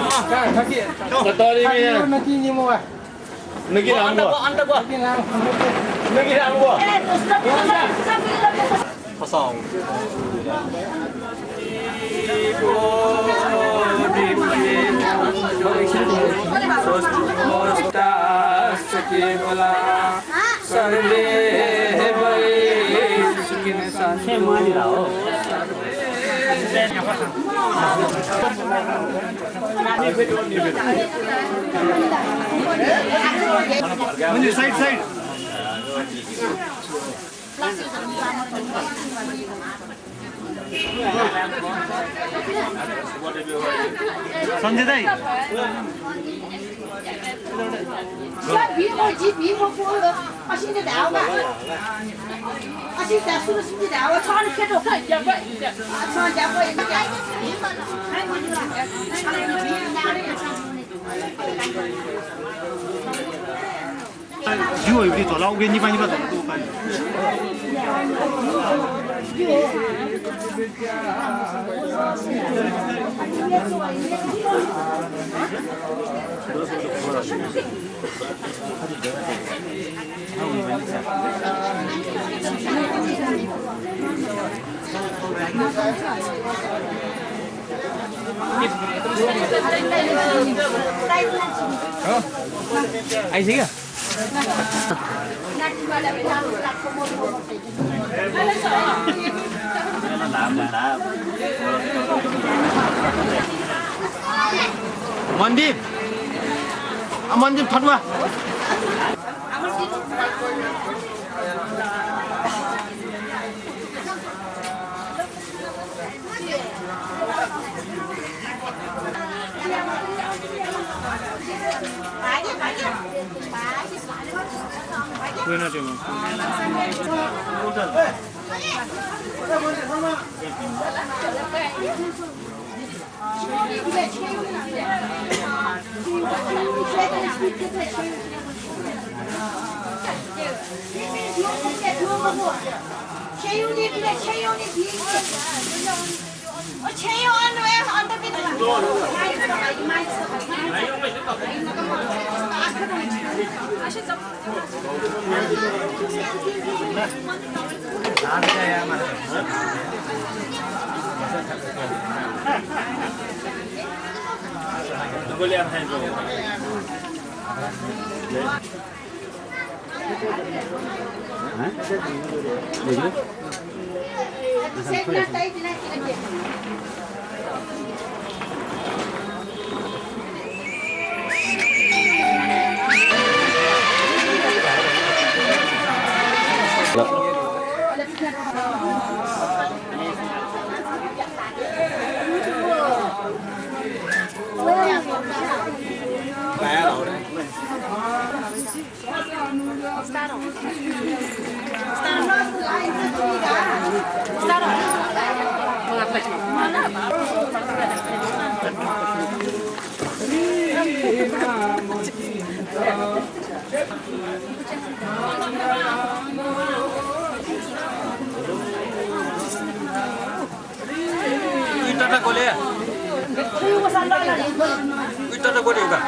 Tadi ini mau. Lagi Anda gua. Lagi gua. Kosong. Side. Sanjay दाई जिउ एउटी झोला उगे निपानीमा झोला त उपाय आइसक्यो मन्दिर मन्दिर फटुवा Ito na ko uga.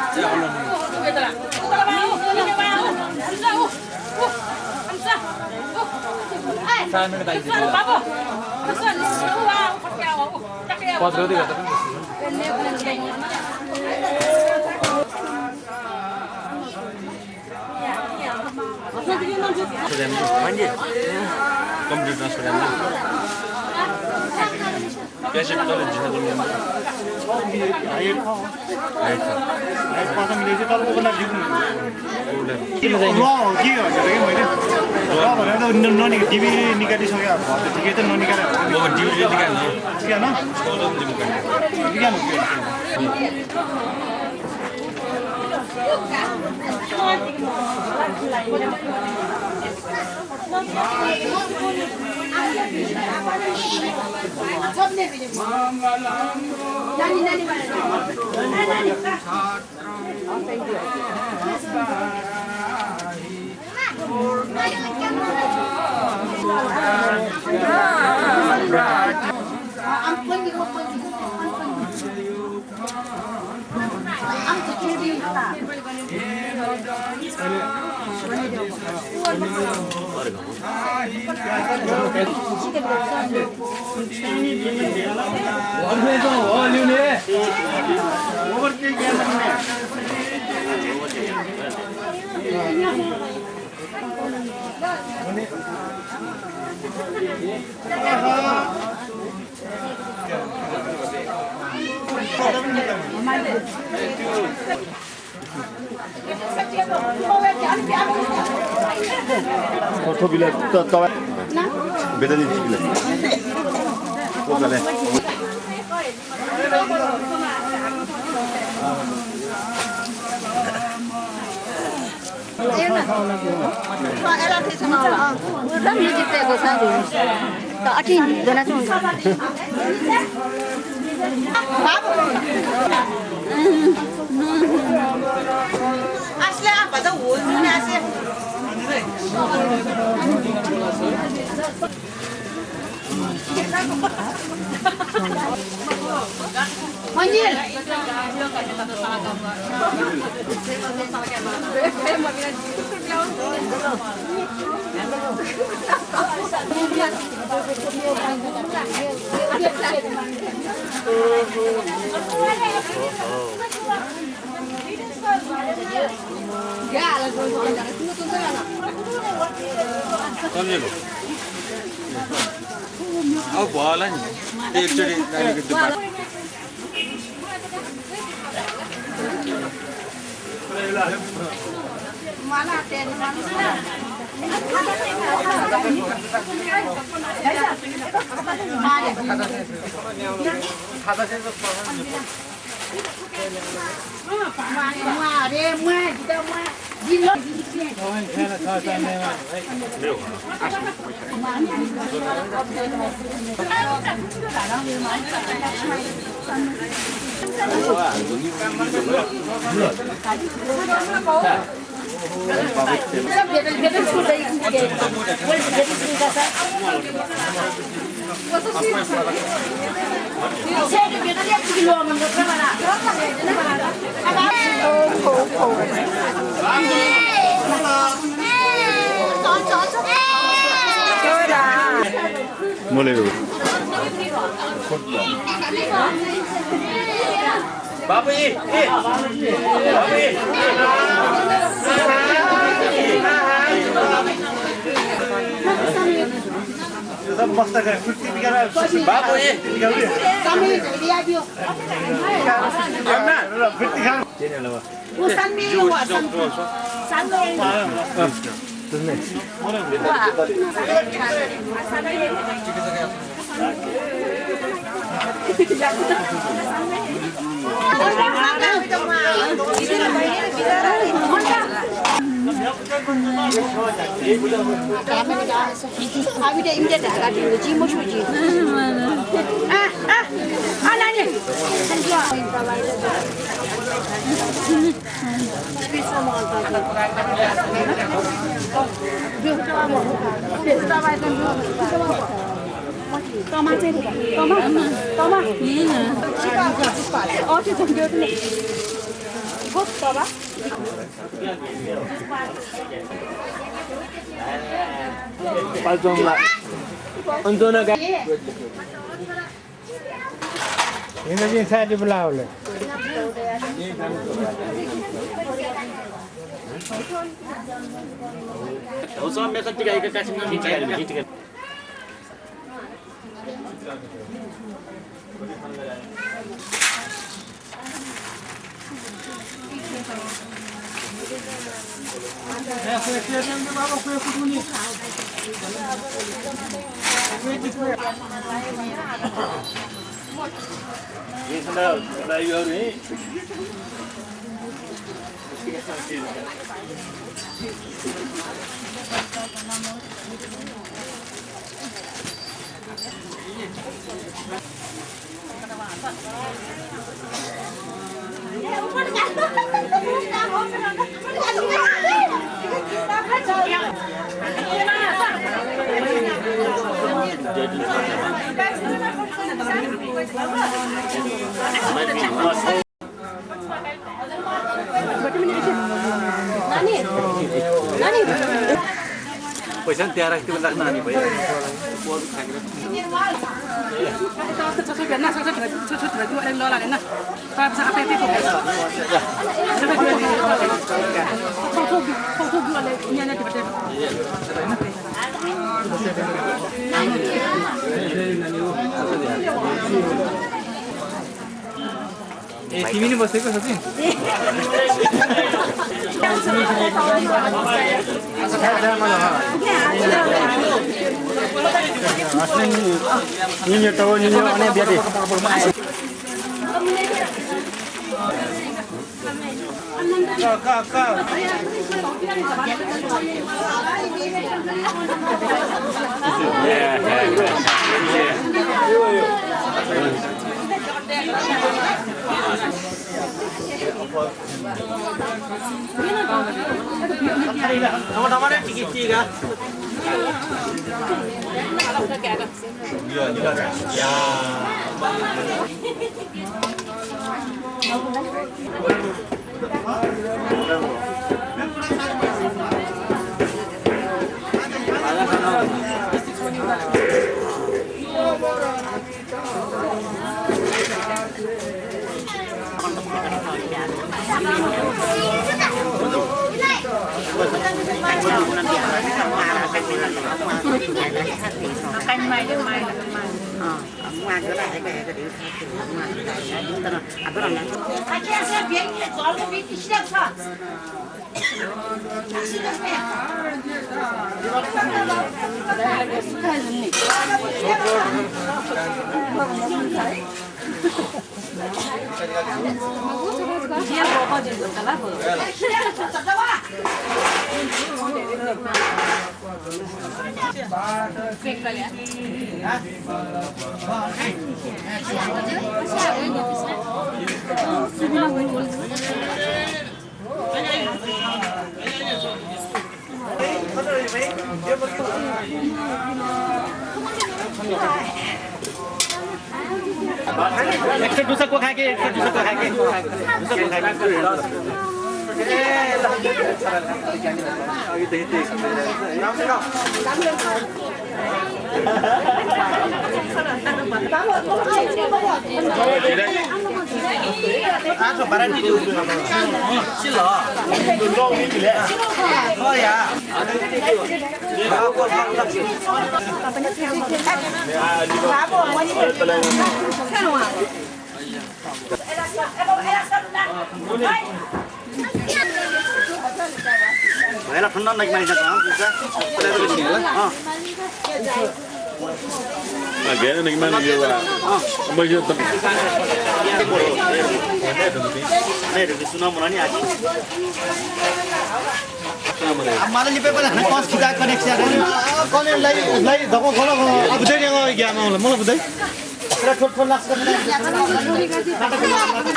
봐봐. 빨종라. 언더나가. Imagine saya belah oleh. Usah mereka tiga ikat kasih tiga. Ini sudah layu ni. पैसा त्यहाँ राख्थ्यो भने राख्न हानी भयो ए तिमी नि बसेको Sachin Ninyo tahu ninyo aneh biar deh. Sama-sama deh, tiga. Ya. Canh mày chứ mày là mày. Ngoài cái này cái điều ngoài cái chúng ta à cái này Hadi sen bir zorlu bir işlem sat. Dia bawa je kalau Extra dosa ko khake, extra dosa ko khake. Dosa ko khake. Ano parang di dulu. Sila. Tundong ni gila. Oh ya. Aku Vậy là nó này mày thật hả? Agak ni mana dia lah. Macam tu. Này được sunnah mana ni aji. Amalan ni pepa na kos kita connection. Kau ni lagi doko kalau abu deh yang orang gaya mahu, mahu abu deh. Kita thot las kan.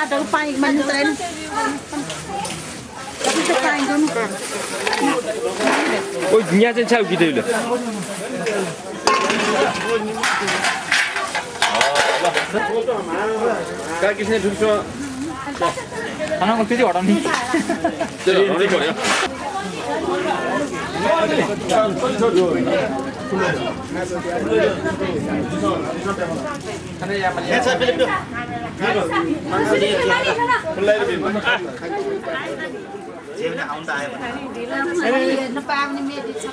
ada panik mentren. Tapi sekarang itu ôi nhà trên sao kỳ từ được cái này chúng cho खानाको फेरि हटाउने हटाउनै पर्यो जेवण खाउन त आयो भने हेर्न पायो भने मेरो इच्छा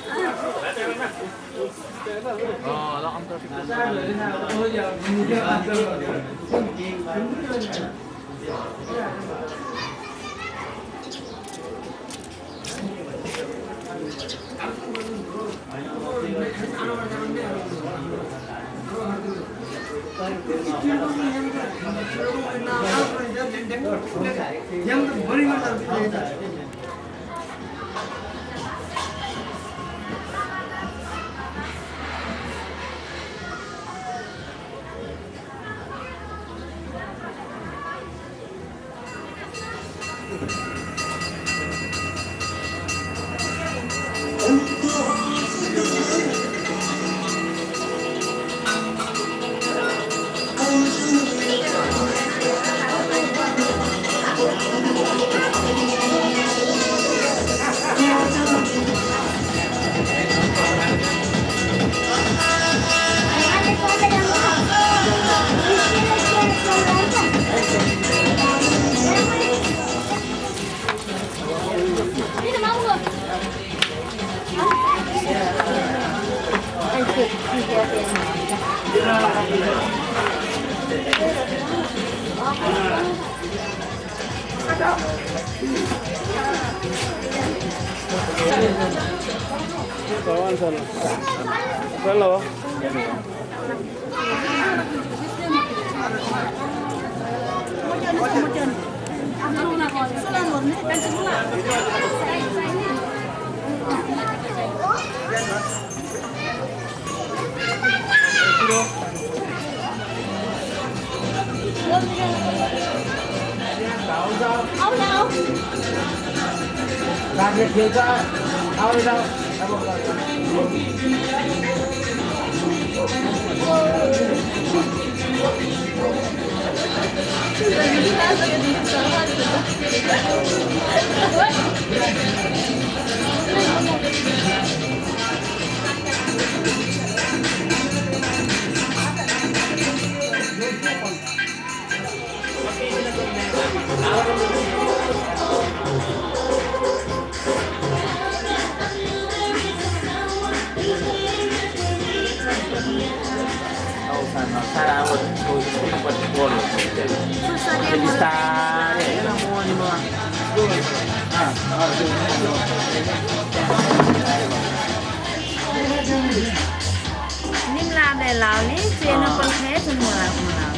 Nim làm để lão ní chia nó con thế cho mùa nào mùa nào.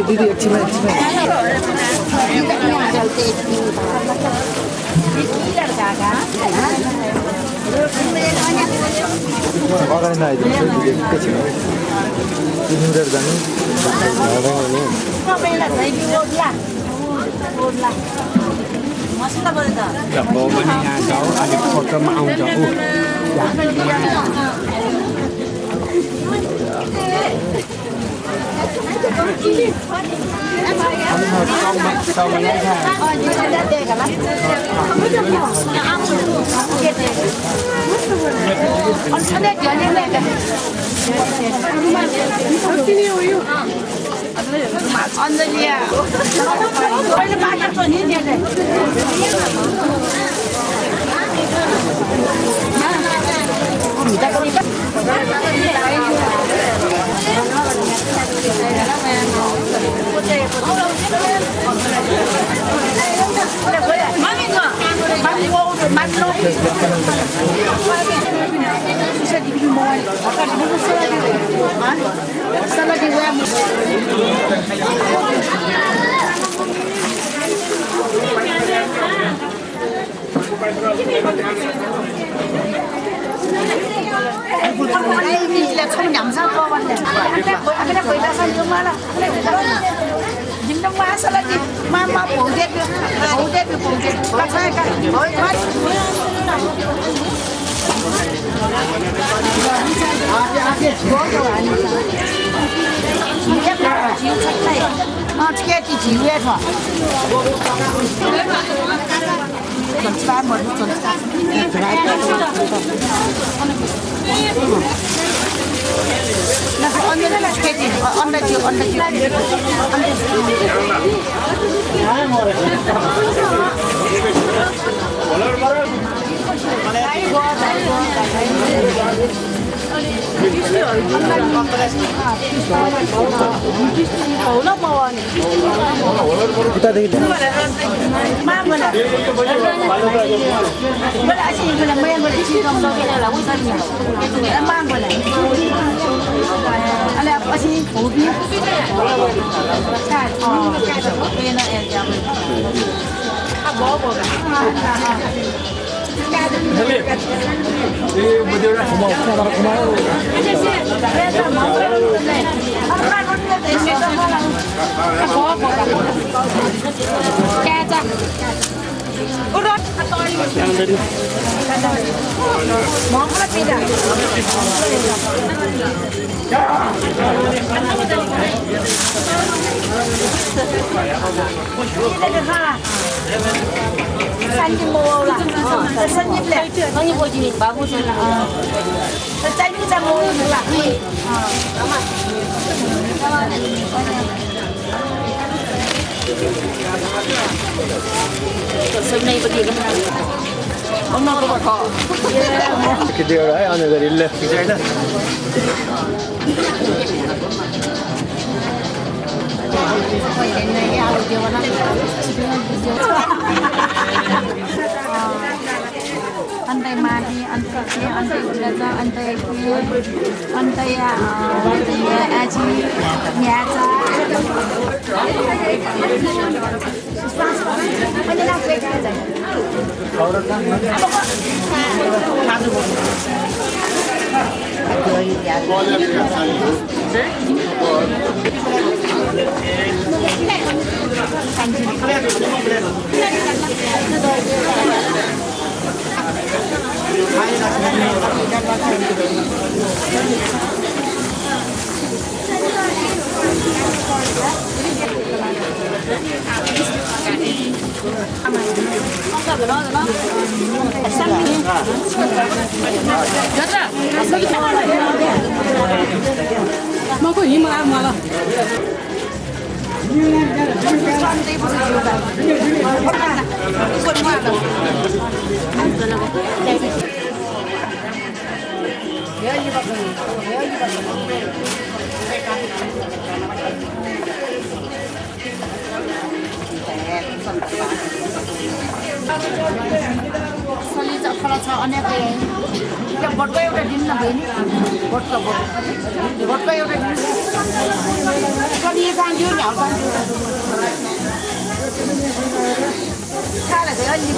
दीदी अच्छी में अगाडि नआइदिनु एकैछिन तिनीहरू जानु Cái điều đấy anh rồi đi lên cái đấy đó. Antai mati, antai kia, antai ulaza, antai kia, antai aji, nyata. Susah, susah. Mana nak kerja? सलिचा फला छ अनेक त्यो भोटको एउटा दिन नभए नि भोटको एउटा दिन सलिए जान्थ्यो नि खाला चाहिँ अलि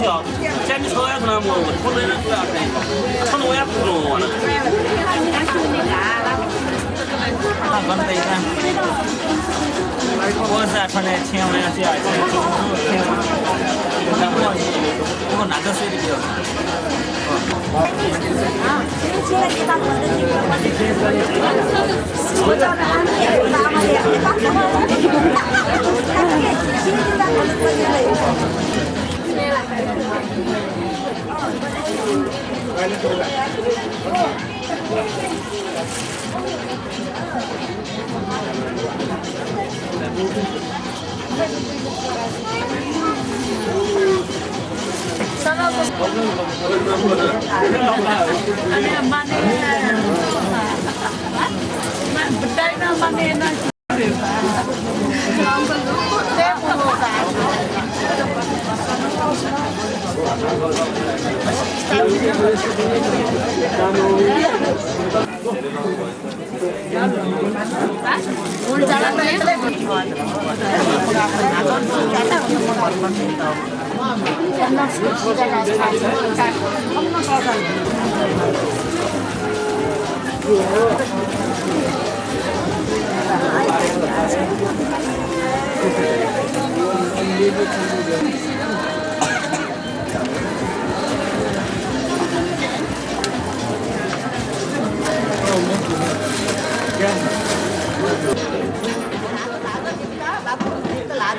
小，前面车也不能摸，我这人不要开，可能我也不中了。那可能得看，我是穿的前面这样，我哪个水的比较lá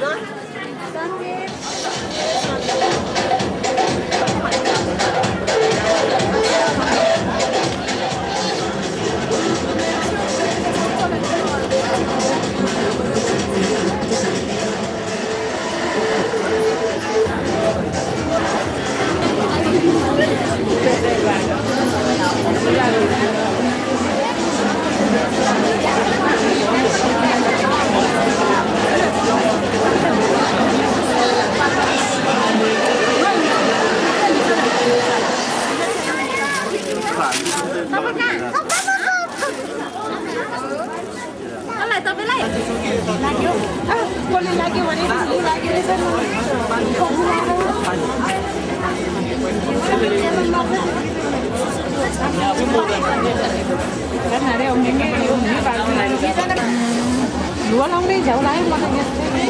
झ्याउ लाग्यो म त यस्तै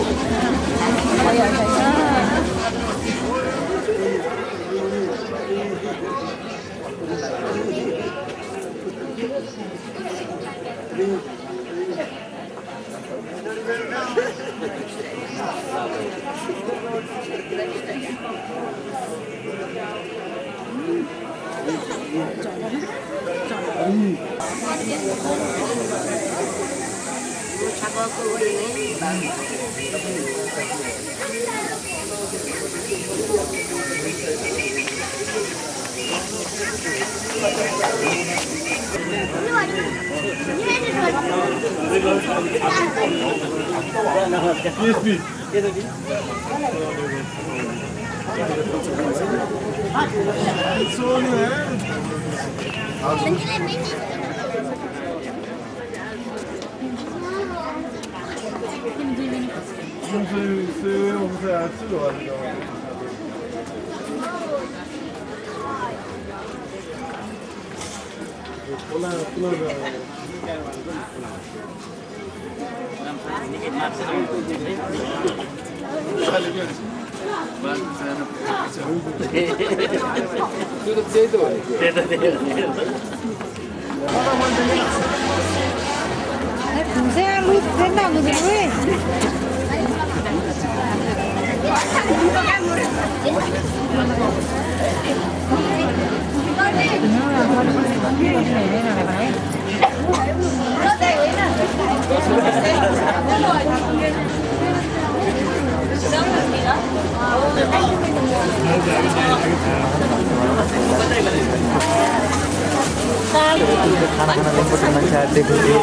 खाना खाना लिनुपर्छ मान्छेहरूले देखेको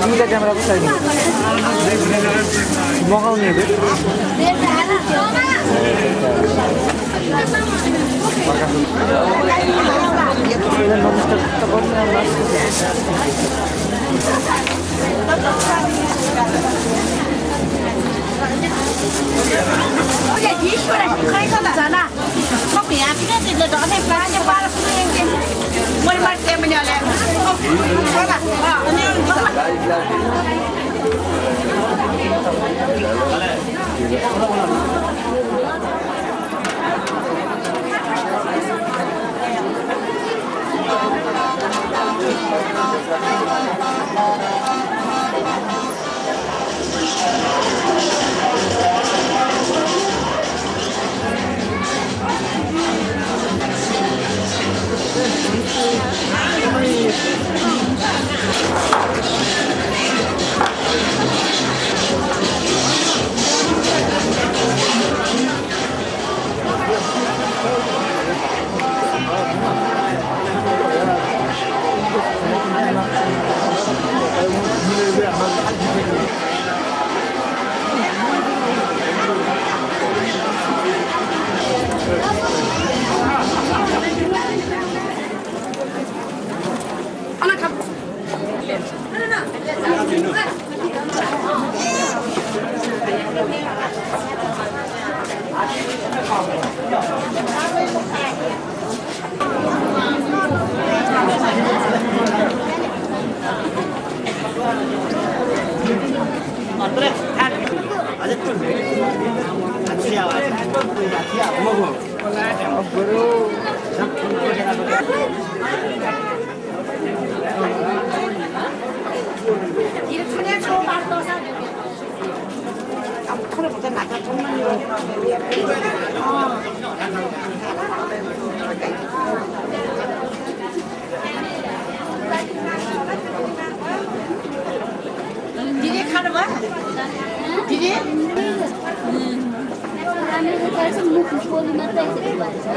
दुईवटा क्यामेरा पो छैन मगाउने Hãy subscribe cho kênh Ghiền Mì Gõ để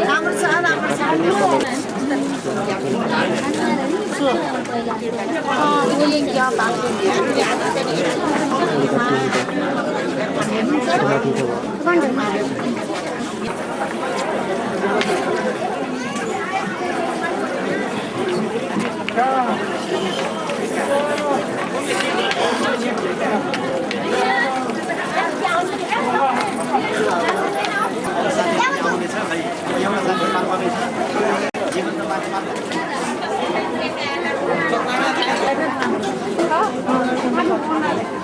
không bỏ lỡ những video hấp dẫn.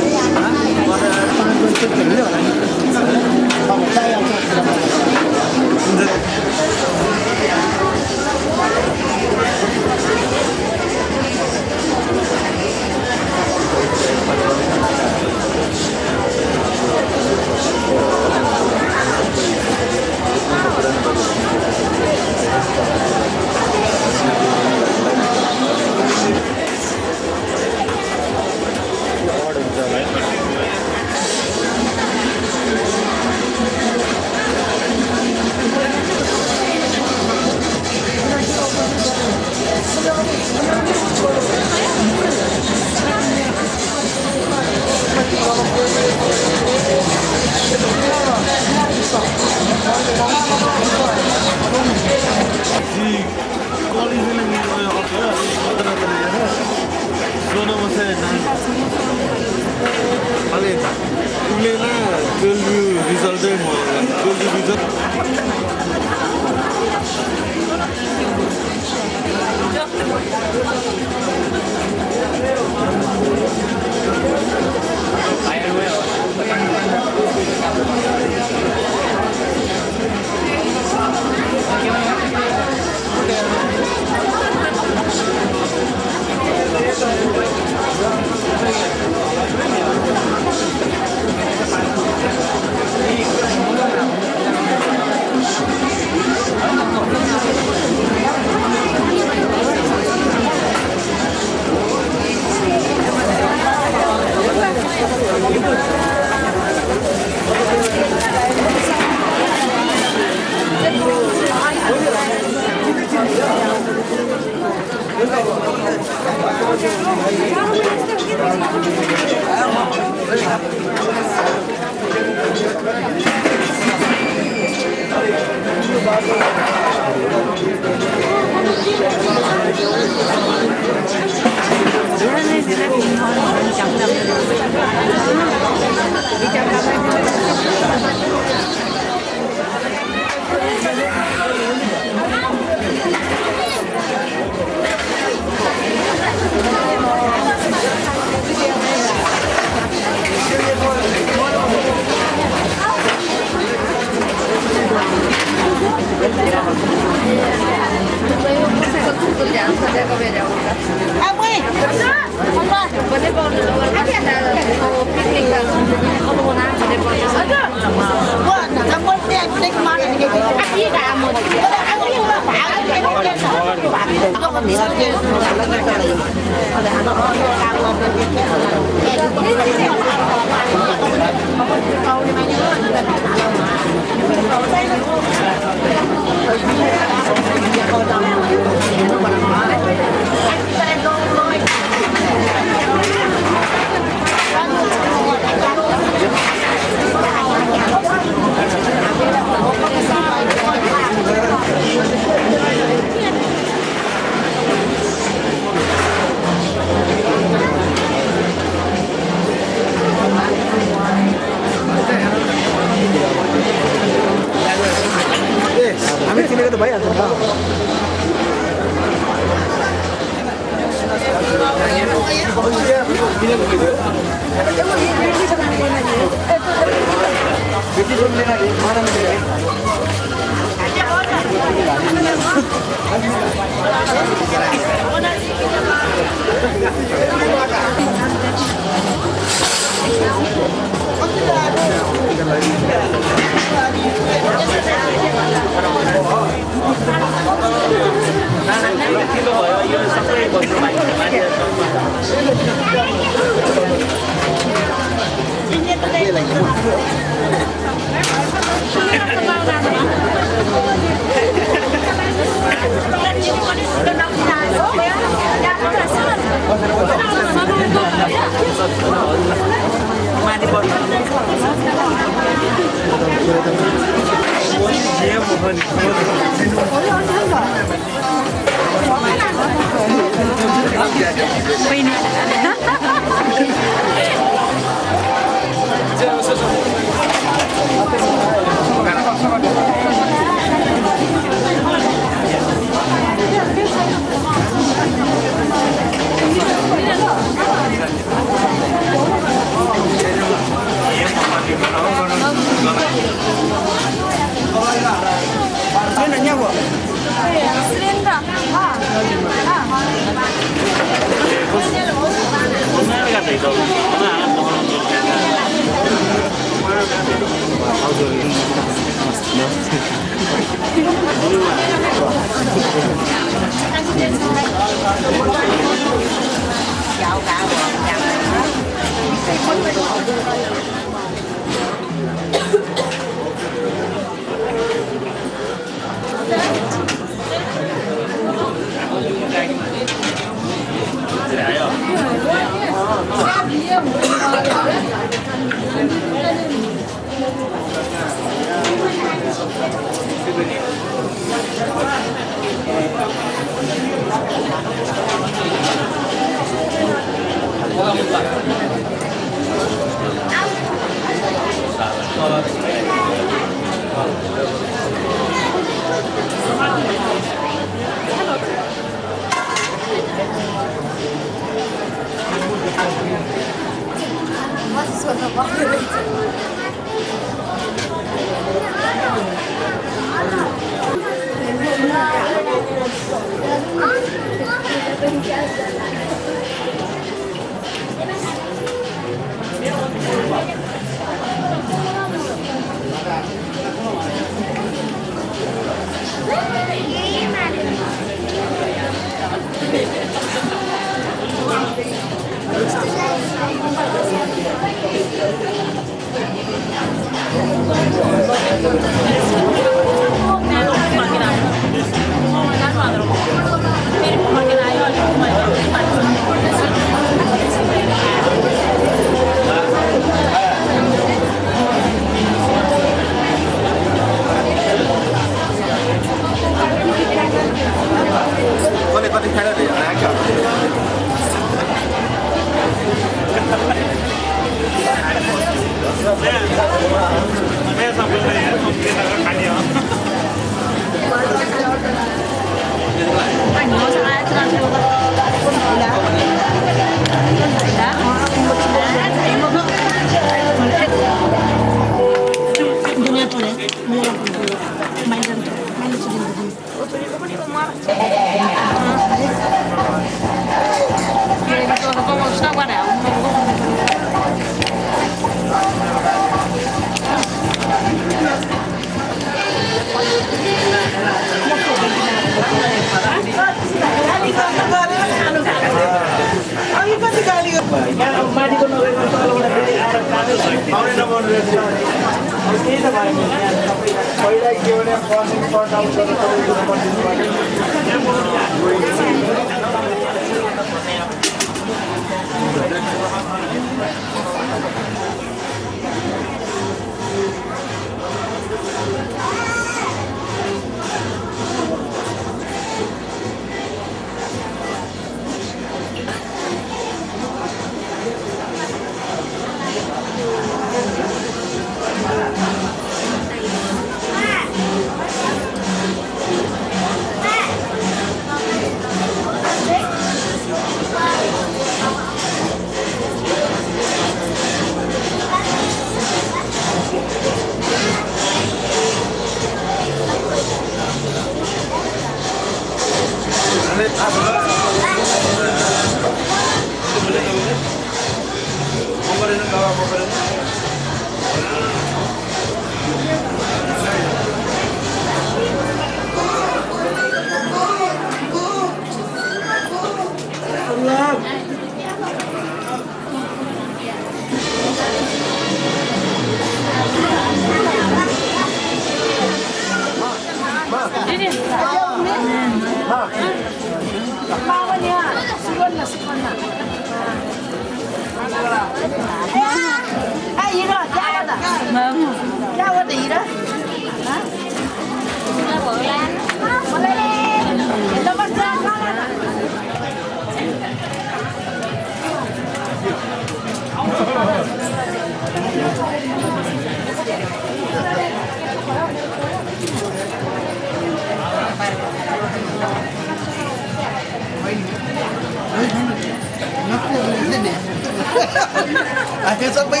आखिर सबै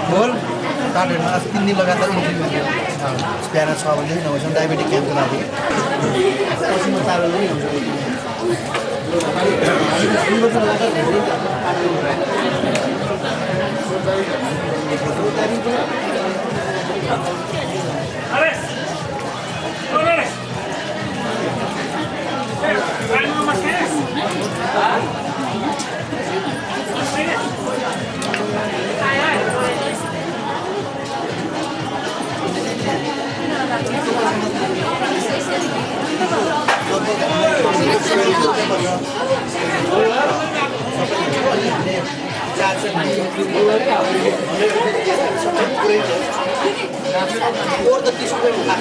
होल कार्डहरूमा 3 दिन लगातार प्यारा छ भने नभएसम्म डायबेटिक क्याम्पको लागि पसिना चारोले हुन्छ और त 30 रुपैयाँमा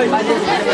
Terima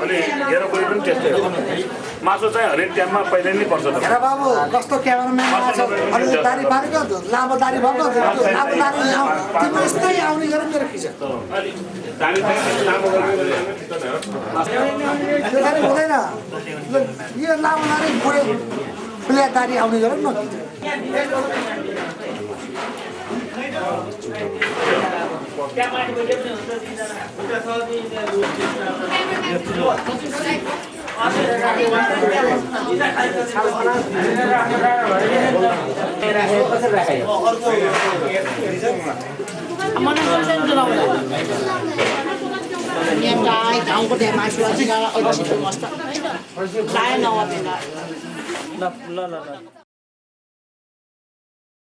अनि हेर कोही पनि त्यस्तै हो मासु चाहिँ हरेक टाइममा पहिले नै पर्छ त हेर बाबु कस्तो क्यामेराम्यान आएछ अनि दारी बारीको लामो दारी भएको लामो दारी तिम्रो यस्तै आउने गरेर मेरो खिच दारी हुँदैन यो लामो दारी खुल्या दारी आउने गरेर न गाउँको त्यहाँ मासु चाहिँ छिटो मस्त खाए नभए ल ल ल